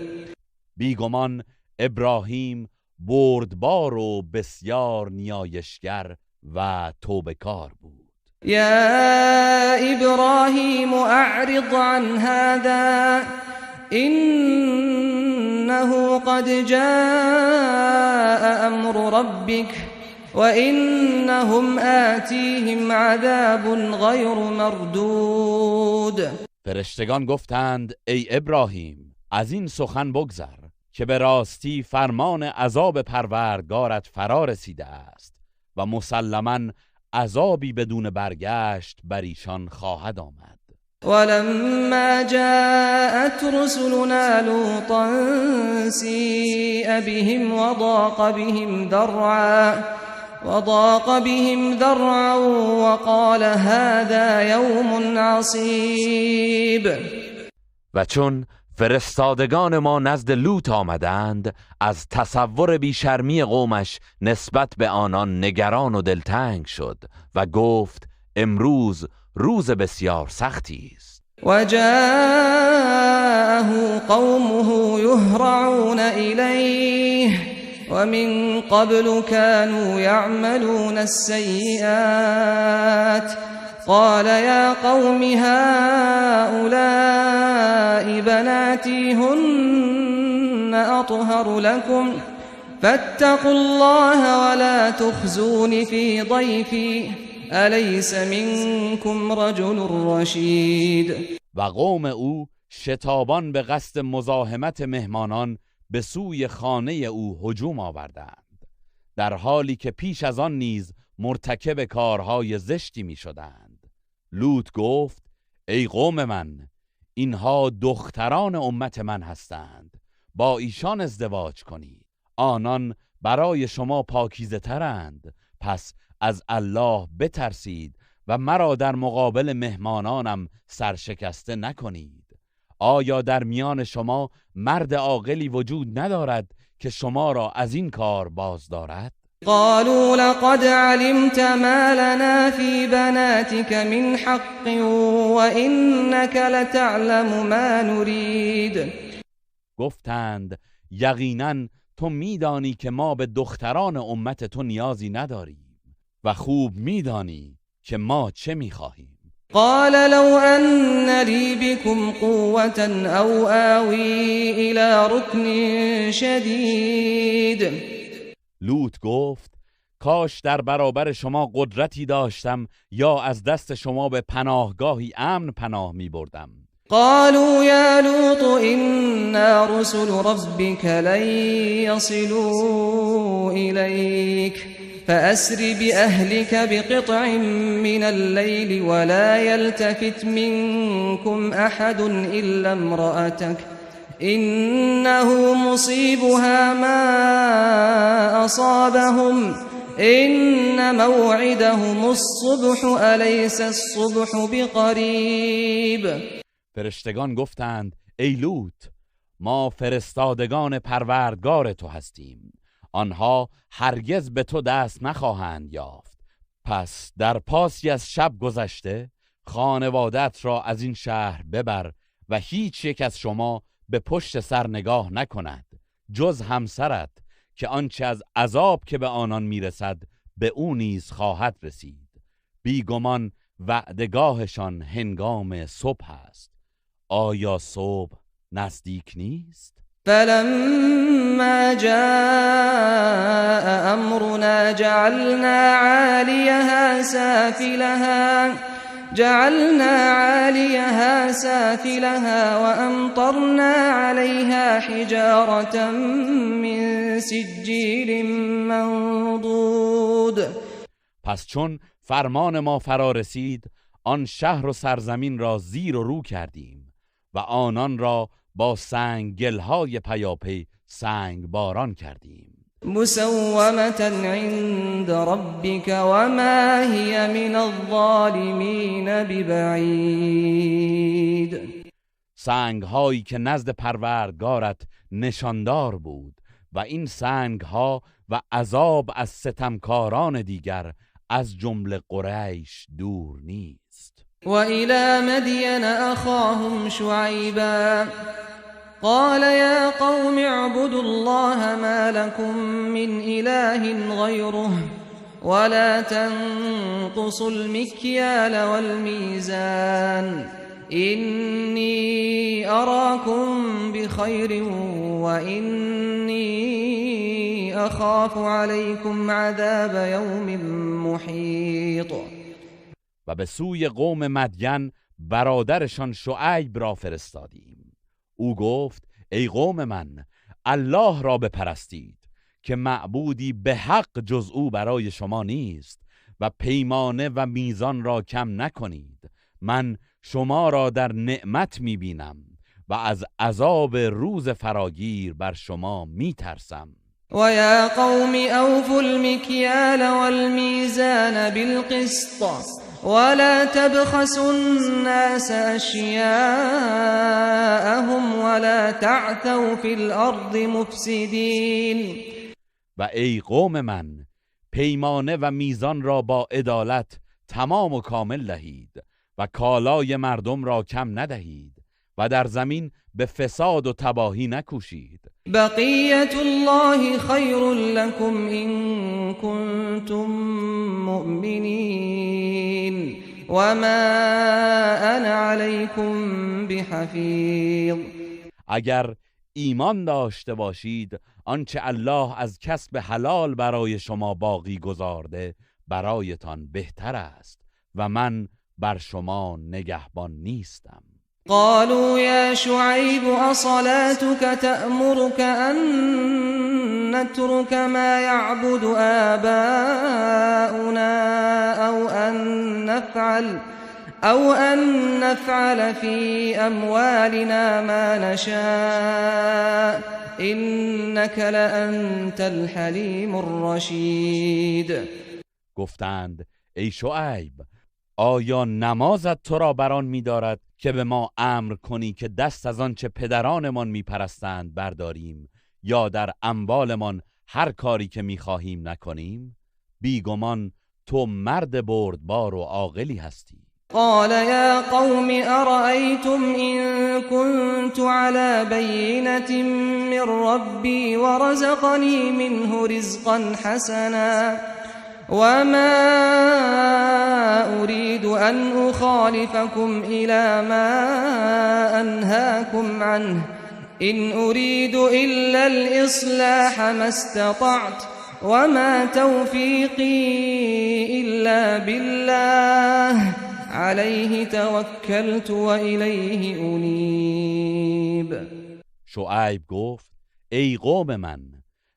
بیگمان ابراهیم بردبار و بسیار نیایشگر و توبه‌کار بود. يا إبراهيم أعرض عن هذا إنه قد جاء أمر ربك وإنهم آتيهم عذاب غیر مردود. فرشتگان گفتند ای ابراهیم از این سخن بگذر که به راستی فرمان عذاب پروردگارت فرا رسیده است و مسلما عذابی بدون برگشت بر ایشان خواهد آمد. ولما جاءت رسلنا لوطا سیء بهم وضاق بهم ذرعا وضاق بهم ذرعا وقال هذا يوم عصيب. و چون فرستادگان ما نزد لوط آمدند، از تصور بیشرمی قومش نسبت به آنان نگران و دلتنگ شد و گفت امروز روز بسیار سختی است. وجاءه قومه يهرعون إليه ومن قبل كانوا يعملون السيئات قال يا قوم هؤلاء بناتي هن أطهر لكم فاتقوا الله ولا تخزون في ضيفي أليس منكم رجل رشيد. و قوم او شتابان به قصد مزاحمت مهمانان به سوی خانه او هجوم آوردند، در حالی که پیش از آن نیز مرتکب کارهای زشتی می شدند. لوط گفت ای قوم من، اینها دختران امت من هستند، با ایشان ازدواج کنید، آنان برای شما پاکیزه ترند، پس از الله بترسید و مرا در مقابل مهمانانم سرشکسته نکنید. آیا در میان شما مرد عاقلی وجود ندارد که شما را از این کار باز دارد؟ قالوا لقد علمت ما لنا في بناتك من حق وإنك لتعلم ما نريد. گفتند یقینا تو میدانی که ما به دختران امت تو نیازی نداریم و خوب میدانی که ما چه میخواهیم. قال لو أن لي بكم قوة أو آوي إلى ركن شديد. لوط گفت کاش در برابر شما قدرتی داشتم یا از دست شما به پناهگاهی امن پناه می بردم. قالوا يا لوط إنا رسل ربك لن يصلوا إليك فأسر بأهلك بقطع من الليل ولا يلتفت منكم أحد إلا امرأتك إنه مصيبها ما أصابهم إن موعدهم الصبح أليس الصبح بقريب. فرشتگان گفتند ای لوط، ما فرستادگان پروردگار تو هستیم، آنها هرگز به تو دست نخواهند یافت، پس در پاسی از شب گذشته خانوادت را از این شهر ببر و هیچ یک از شما به پشت سر نگاه نکند جز همسرت که آنچه از عذاب که به آنان میرسد به او نیز خواهد رسید. بیگمان وعدگاهشان هنگام صبح است، آیا صبح نزدیک نیست؟ فلما جاء أمرنا جعلنا عاليها سافلها وأمطرنا عليها حجارة من سجيل منضود. پس چون فرمان ما فرا رسید آن شهر و سرزمین را زیر و رو کردیم و آنان را با سنگ گلهای پیاپی سنگ باران کردیم. مسومة عند ربك وما هي من الظالمین ببعید. سنگ هایی که نزد پروردگارت نشاندار بود و این سنگ ها و عذاب از ستمکاران دیگر از جمله قریش دور نیست. و إلى مدین أخاهم شعیبا قال يا قوم اعبدوا الله ما لكم من إله غيره ولا تنقصوا المكيال والميزان إني أراكم بخير وإني أخاف عليكم عذاب يوم محيط. و به سوی قوم مدین برادرشان شعیب را فرستادیم. او گفت ای قوم من، الله را بپرستید که معبودی به حق جز او برای شما نیست و پیمانه و میزان را کم نکنید. من شما را در نعمت میبینم و از عذاب روز فراگیر بر شما میترسم. ويا قوم أوفوا المكيال والميزان بالقسط ولا تبخسوا الناس أشياءهم ولا تعثوا في الأرض مفسدين. و ای قوم من، پیمانه و میزان را با عدالت تمام و کامل دهید و کالای مردم را کم ندهید و در زمین به فساد و تباهی نکوشید. بقیة الله خیر لكم إن كنتم مؤمنین وما أنا عليكم بحفیظ. اگر ایمان داشته باشید، آنچه الله از کسب حلال برای شما باقی گذارده برایتان بهتر است و من بر شما نگهبان نیستم. قالوا يا شعيب أصلاتك تأمرك أن نترك ما يعبد آباؤنا أو أن نفعل في أموالنا ما نشاء إنك لأنت الحليم الرشيد. گفتند ای شعیب، آیا نمازت تو را بر آن می‌دارد که به ما امر کنی که دست از آنچه پدرانمان میپرستند برداریم یا در اموالمان هر کاری که میخواهیم نکنیم؟ بیگمان تو مرد بردبار و عاقلی هستی. قال يا قوم أرأيتم إن كنت على بينة من ربي ورزقني منه رزقا حسنا وما أريد أن أخالفكم إلى ما أنهاكم عنه إن أريد إلا الإصلاح ما استطعت وما توفيقي إلا بالله عليه توكلت وإليه أنيب. شعیب گفت ای قوم من،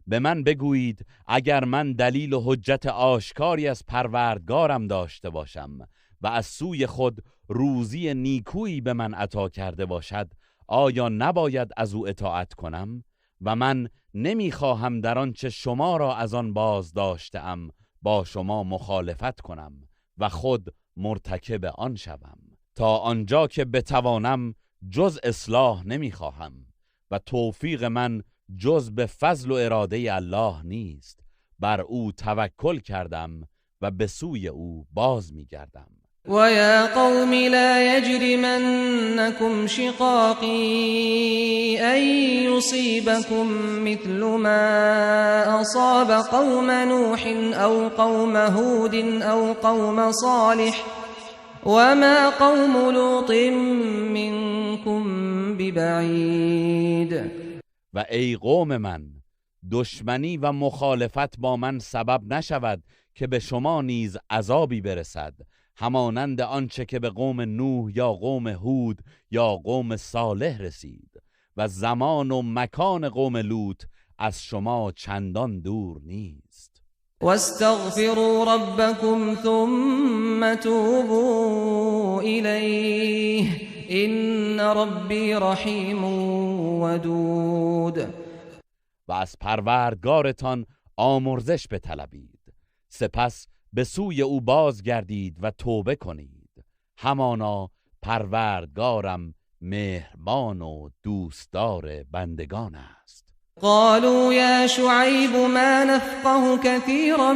به من بگویید اگر من دلیل و حجت آشکاری از پروردگارم داشته باشم و از سوی خود روزی نیکویی به من عطا کرده باشد، آیا نباید از او اطاعت کنم؟ و من نمیخواهم در آنچه شما را از آن باز داشته‌ام با شما مخالفت کنم و خود مرتکب آن شوم. تا آنجا که بتوانم جز اصلاح نمیخواهم و توفیق من جز به فضل و اراده الله نیست. بر او توکل کردم و به سوی او باز میگردم. و یا قوم لا یجرمنکم شقاقی ان یصیبکم مثل ما اصاب قوم نوح او قوم هود او قوم صالح وما قوم لوط منکم ببعید. و ای قوم من، دشمنی و مخالفت با من سبب نشود که به شما نیز عذابی برسد، همانند آنچه که به قوم نوح یا قوم هود یا قوم صالح رسید، و زمان و مکان قوم لوط از شما چندان دور نیست. واستغفروا ربكم ثم توبوا الیه ان ربی رحیم ودود. و از پروردگارتان آمرزش بطلبید، سپس به سوی او بازگردید و توبه کنید. همانا پروردگارم مهربان و دوستدار بندگان است. قالوا یا شعیب ما نفقه كثيرا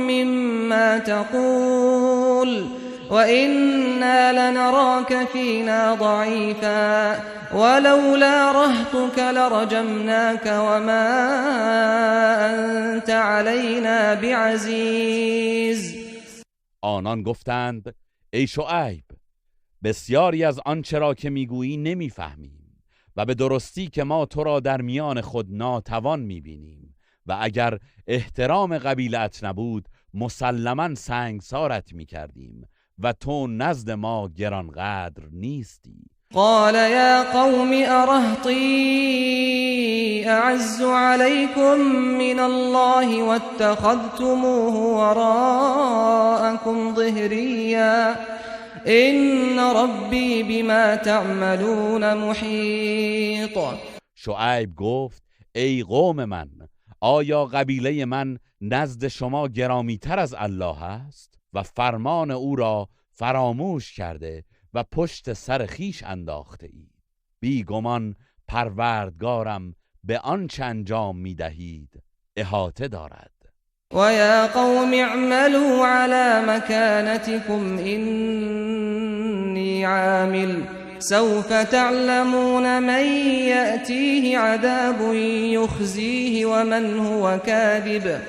مما تقول وإنا لنراك فينا ضعيفا ولولا رهطك لرجمناك وما أنت علينا بعزيز. آنان گفتند ای شعیب، بسیاری از آنچه را که میگویی نمیفهمیم و به درستی که ما تو را در میان خود ناتوان میبینیم و اگر احترام قبیلت نبود مسلما سنگسارت میکردیم و تو نزد ما گرانقدر نیستی. قال یا قوم ارهطی اعز علیکم من الله واتخذتموه وراءکم ظهریا ان ربی بما تعملون محیط. شعیب گفت ای قوم من، آیا قبیله من نزد شما گرامیتر از الله است؟ و فرمان او را فراموش کرده و پشت سر خیش انداخته اید. بیگمان پروردگارم به آنچه انجام میدهید احاطه دارد. و یا قوم اعملوا على مكانتكم إني عامل سوف تعلمون من يأتيه عذاب يخزيه ومن هو كاذب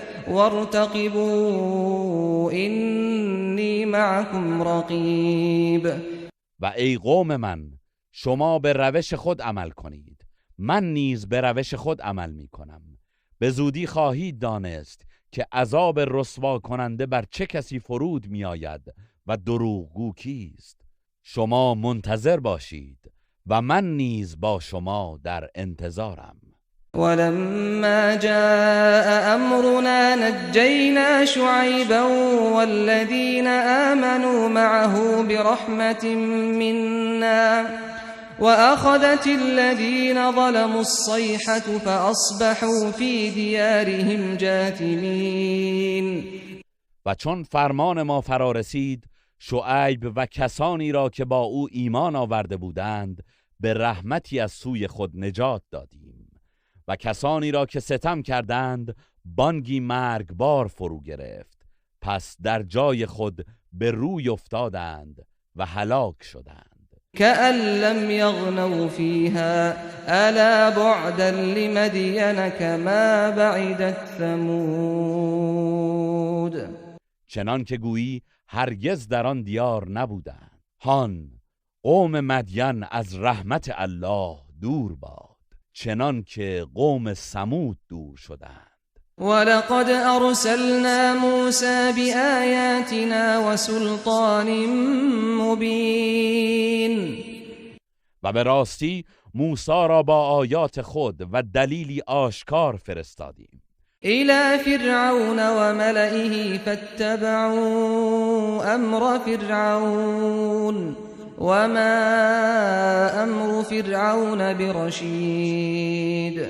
وارتقبوا إني معكم رقیب. و ای قوم من، شما به روش خود عمل کنید، من نیز به روش خود عمل می کنم. به زودی خواهید دانست که عذاب رسوا کننده بر چه کسی فرود می آید و دروغگو کیست. شما منتظر باشید و من نیز با شما در انتظارم. ولما جاء امرنا نجینا شعیبا والذین آمنوا معه برحمة منا وأخذت الذين ظلموا الصيحة فأصبحوا في دیارهم جاثمین. و چون فرمان ما فرا رسید، شعیب و کسانی را که با او ایمان آورده بودند به رحمتی از سوی خود نجات دادیم و کسانی را که ستم کردند بانگی مرگبار فرو گرفت، پس در جای خود به روی افتادند و هلاک شدند. كأن لم يغنوا فيها ألا بعدا لمدين كما بعدت ثمود. چنان که گویی هرگز در آن دیار نبودند. هان، قوم مدین از رحمت الله دور باد، چنان که قوم ثمود دور شدند. ولقد ارسلنا موسى بآیاتنا وسلطان مبین. و به راستی موسی را با آیات خود و دلیلی آشکار فرستادیم. الى فرعون وملئه فاتبعوا امر فرعون وما امر فرعون برشید.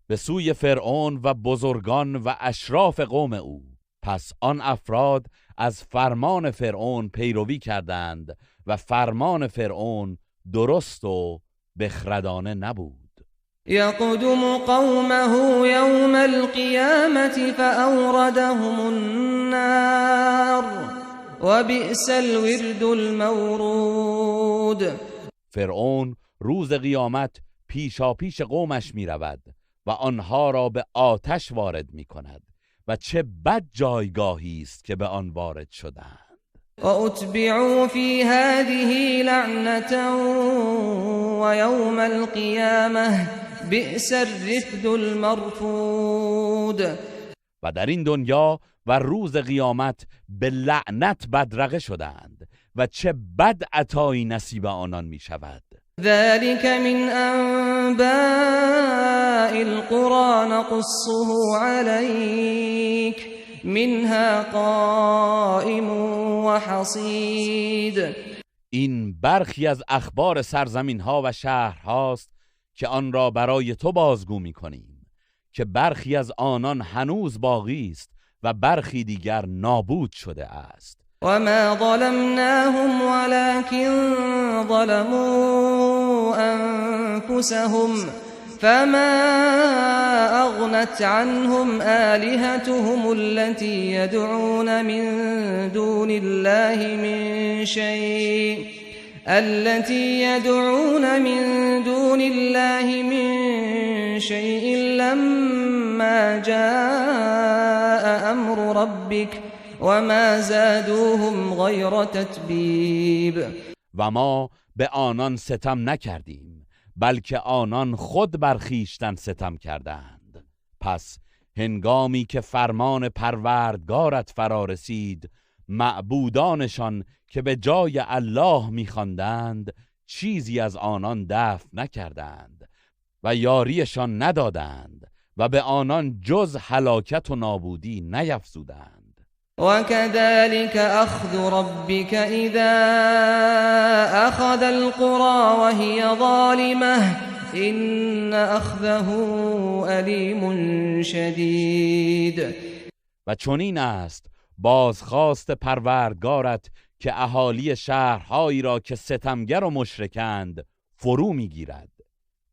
به سوی فرعون و بزرگان و اشراف قوم او، پس آن افراد از فرمان فرعون پیروی کردند و فرمان فرعون درست و بخردانه نبود. یقدم قومه یوم القیامة فأوردهم النار وبئس الورد المورود. فرعون روز قیامت پیشاپیش قومش می رود و آنها را به آتش وارد می کند و چه بد جایگاهی است که به آن وارد شدند. وأتبعوا في هذه لعنة ويوم القيامة بئس الرفد المرفود. و در این دنیا و روز قیامت به لعنت بدرقه شدند و چه بد عطایی نصیب آنان می شود. ذلك من انباء القرى نقصه عليك منها قائم وحصید. این برخی از اخبار سرزمین ها و شهر هاست که آن را برای تو بازگو می کنیم که برخی از آنان هنوز باقی است و برخی دیگر نابود شده است. و ما ظلمناهم ولكن ظلموا انفسهم فما اغنت عنهم آلهتهم التي يدعون من دون الله من شيء التي يدعون من دون الله من شيء لما جاء أمر ربك وما زادوهم غير تتبیب. و ما به آنان ستم نکردیم بلکه آنان خود بر خویشتن ستم کردند. پس هنگامی که فرمان پروردگارت فرا رسید، معبودانشان که به جای الله می‌خواندند چیزی از آنان دفع نکردند و یاریشان ندادند و به آنان جز هلاکت و نابودی نیفزودند. وكذلك أخذ ربك إذا أخذ القرى وهي ظالمة إن أخذه أليم شديد. و چنین است بازخواست پروردگارت که اهالی شهرهایی را که ستمگر و مشرکند فرو میگیرد.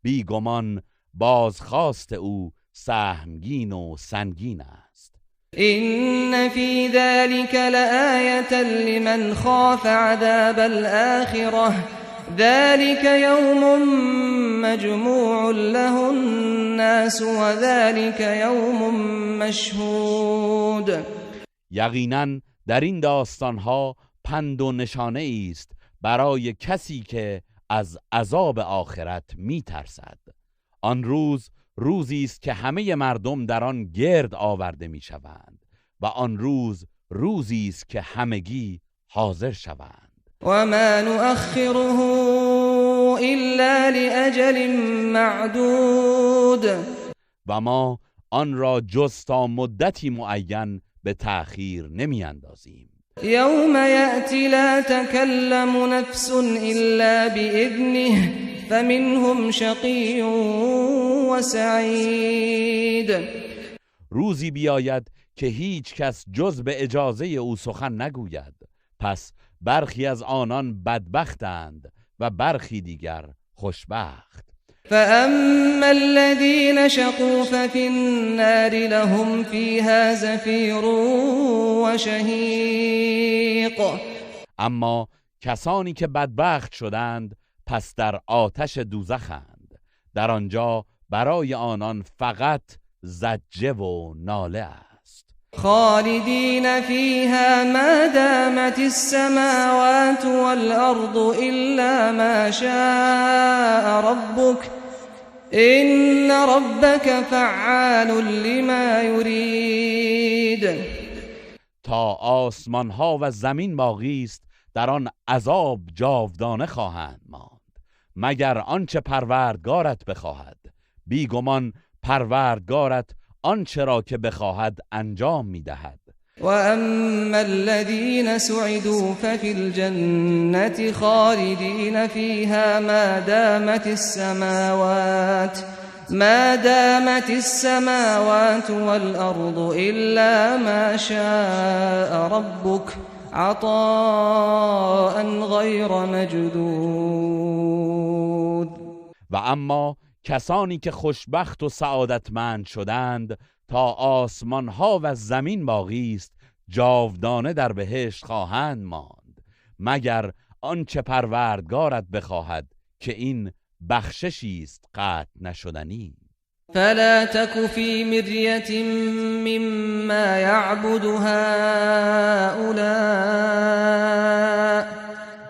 بیگمان بازخواست او سهمگین و سنگین است. إن في ذلك لآية لمن خاف عذاب الآخرة ذلك يوم مجموع له الناس وذلك يوم مشهود. یقینا در این داستانها پند و نشانه است برای کسی که از عذاب آخرت میترسد. آن روز روزی است که همه مردم در آن گرد آورده میشوند و آن روز روزی است که همگی حاضر شوند. و ما نؤخره الا لأجل معدود. و ما آن را جز تا مدتی معین به تأخیر نمیاندازیم. یوم یأتی لا تکلم نفس الا بإذنه فمنهم شقی و سعید. روزی بیاید که هیچ کس جز به اجازه او سخن نگوید، پس برخی از آنان بدبختند و برخی دیگر خوشبخت. فأما الذين شقوا ففي النار لهم فيها زفير وشهيق. اما کسانی که بدبخت شدند پس در آتش دوزخند، در آنجا برای آنان فقط زجه و ناله است. خالدین فیها ما دامت السماوات والارض الا ما شاء ربک ان ربک فعال لما یرید. تا آسمان ها و زمین باقی است در آن عذاب جاودانه خواهند ماند، مگر آنچه پروردگارت بخواهد. بیگمان پروردگارت آنچه را که بخواهد انجام میدهد. و اما الذين سعدوا ففي الجنة خالدین فيها ما دامت السماوات والأرض إلا ما شاء ربك عطاء غیر مجدود. و اما کسانی که خوشبخت و سعادتمند شدند تا آسمان ها و زمین باقی است جاودانه در بهشت خواهند ماند، مگر آنچه پروردگارت بخواهد که این بخششی است قطع نشدنی. فلا تك في مرية مما يعبد هؤلاء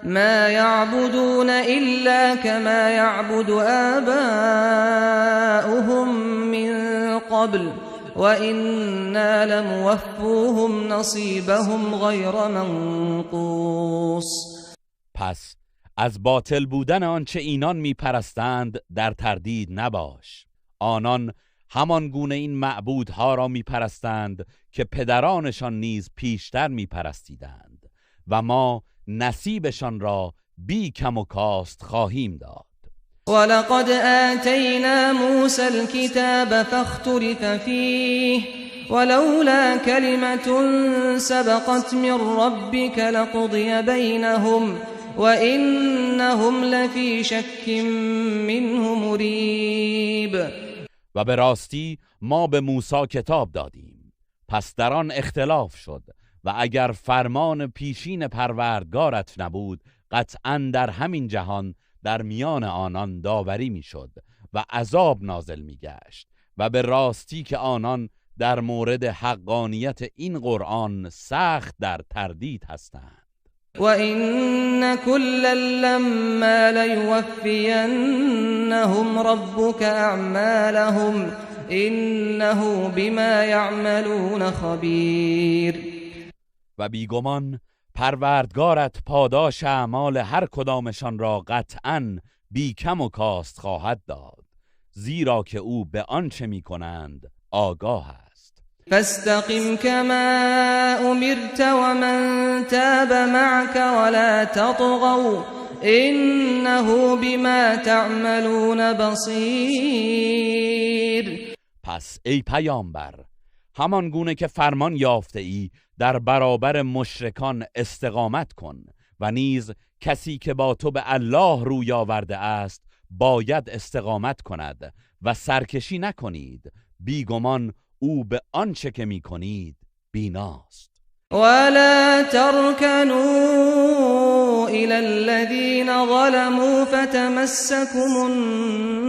ما يعبدون إلا كما يعبد آباؤهم من قبل وإنا لموفوهم نصيبهم غير منقوص. پس از باطل بودن آنچه اینان میپرستند در تردید نباش. آنان همان گونه این معبودها را میپرستند که پدرانشان نیز پیشتر میپرستیدند و ما نصیبشان را بی کم و کاست خواهیم داد. ولقد آتینا موسى الكتاب فاختلف فیه ولولا كلمة سبقت من ربك لقضي بينهم وإنهم لفی شک منه مریب. و به راستی ما به موسی کتاب دادیم، پس در آن اختلاف شد و اگر فرمان پیشین پروردگارت نبود قطعا در همین جهان در میان آنان داوری میشد و عذاب نازل میگشت و به راستی که آنان در مورد حقانیت این قرآن سخت در تردید هستند. وَإِنَّ كُلًّا لَّمَّا لَيُوَفِّيَنَّهُمْ رَبُّكَ أَعْمَالَهُمْ إِنَّهُ بِمَا يَعْمَلُونَ خَبِيرٌ. و بیگمان پروردگارت پاداش اعمال هر کدامشان را قطعاً بی کم و کاست خواهد داد، زیرا که او به آنچه میکنند آگاه است. فاستقم كما أمرت ومن تاب معك ولا تطغوا إنه بما تعملون بصیر. پس ای پیامبر، همان گونه که فرمان یافته ای در برابر مشرکان استقامت کن و نیز کسی که با تو به الله روی آورده است باید استقامت کند و سرکشی نکنید، بیگمان او به آنچه که میکنید بیناست. ولا ترکنوا إلى الذين ظلموا فتمسكم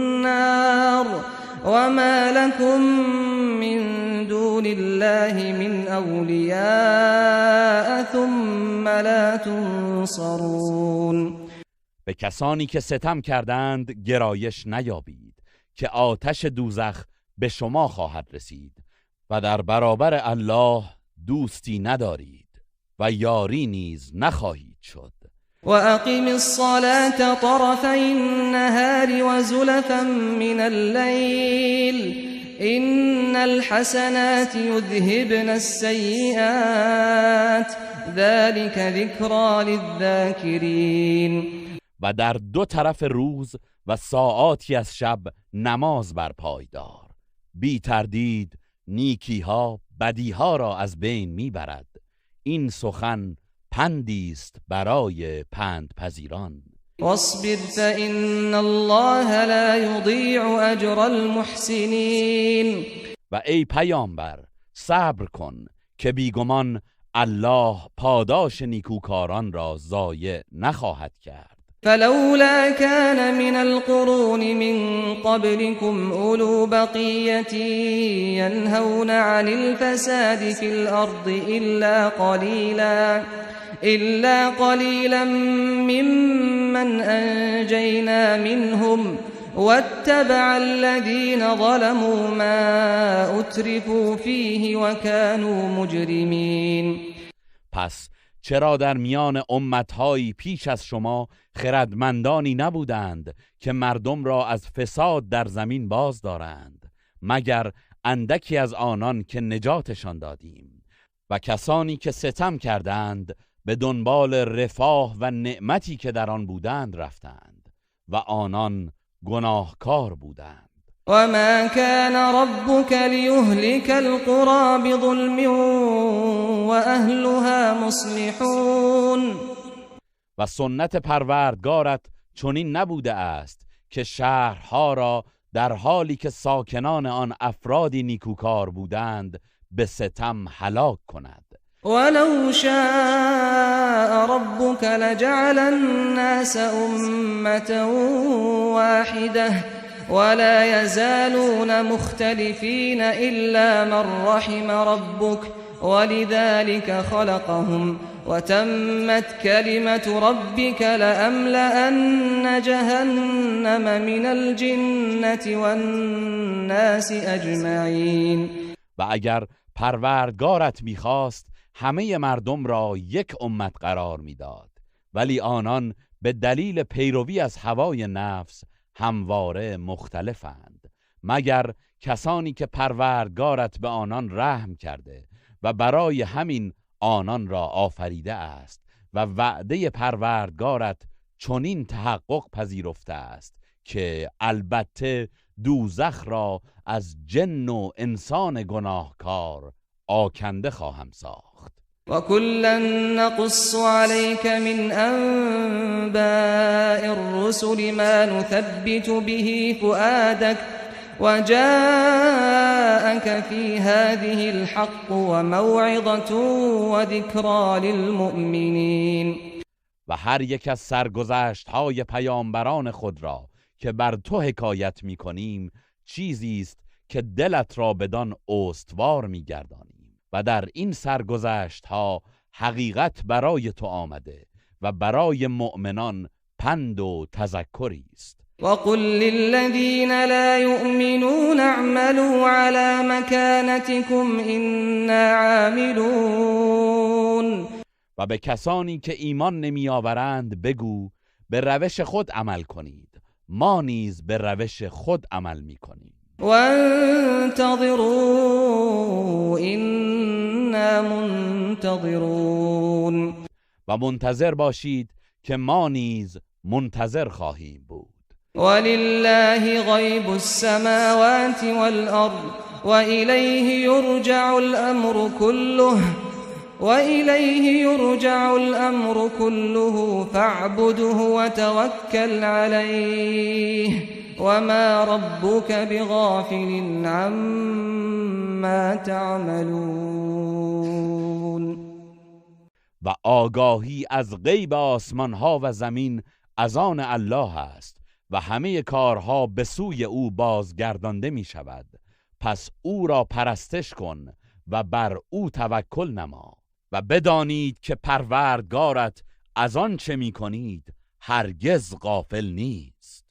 النار وما لكم من دون الله من أولياء ثم لا تنصرون. به کسانی که ستم کردند گرایش نیابید که آتش دوزخ به شما خواهد رسید و در برابر الله دوستی ندارید و یاری نیز نخواهید شد. وأقم الصلاة طرفي النهار وزلفا من الليل إن الحسنات يذهبن السيئات ذلك ذكرى للذاكرين. و در دو طرف روز و ساعاتی از شب نماز برپای دار، بی تردید نیکیها بدیها را از بین میبرد. این سخن پندی است برای پند پذیران. واصبر فإن الله لا يضيع أجر المحسنین. و ای پیامبر صبر کن که بیگمان الله پاداش نیکوکاران را ضایع نخواهد کرد. فلولا كان من القرون من قبلكم أولو بقية ينهون عن الفساد في الأرض إلا قليلا ممن أنجينا منهم واتبع الذين ظلموا ما أترفوا فيه وكانوا مجرمين. پس چرا در میان امتهایی پیش از شما خردمندانی نبودند که مردم را از فساد در زمین باز دارند، مگر اندکی از آنان که نجاتشان دادیم؟ و کسانی که ستم کردند به دنبال رفاه و نعمتی که در آن بودند رفتند و آنان گناهکار بودند. وما كان ربك ليهلك القرى بظلم وأهلها مصلحون. و سنت پروردگارت چنین نبوده است که شهرها را در حالی که ساکنان آن افرادی نیکوکار بودند به ستم هلاک کند. ولو شاء ربك لجعل الناس أمة واحدة ولا يزالون مختلفين إلا من رحم ربك ولذلك خلقهم وتمت كلمة ربك لأملأن جهنم من الجنة والناس أجمعين. و اگر پروردگارت میخواست همه مردم را یک امت قرار میداد، ولی آنان به دلیل پیروی از هوای نفس همواره مختلفند، مگر کسانی که پروردگارت به آنان رحم کرده و برای همین آنان را آفریده است و وعده پروردگارت چنین تحقق پذیرفته است که البته دوزخ را از جن و انسان گناهکار آکنده خواهم ساخت. وكلا نقص عليك من أنباء الرسل ما نثبت به فؤادك وجاءك في هذه الحق وموعظة وذكرى للمؤمنين. و هر یک از سرگذشت های پیامبران خود را که بر تو حکایت می کنیم چیزی است که دلت را بدان استوار می گردانیم و در این سرگذشت ها حقیقت برای تو آمده و برای مؤمنان پند و تذکری است. وقل للذین لا یؤمنون اعملوا على مکانتکم انا عاملون. و به کسانی که ایمان نمی آورند بگو به روش خود عمل کنید، ما نیز به روش خود عمل می کنیم. وانتظروا انا منتظرون. و منتظر باشید که ما نیز منتظر خواهیم بود. ولله غیب السماوات والارض وإليه يرجع الأمر كله وإليه يرجع الأمر كله فاعبده وتوكل عليه وما ربك بغافل عما تعملون. و آگاهی از غیب آسمان ها و زمین از آن الله است و همه کارها به سوی او بازگردانده می شود. پس او را پرستش کن و بر او توکل نما و بدانید که پروردگارت از آن چه می کنید هرگز غافل نیست.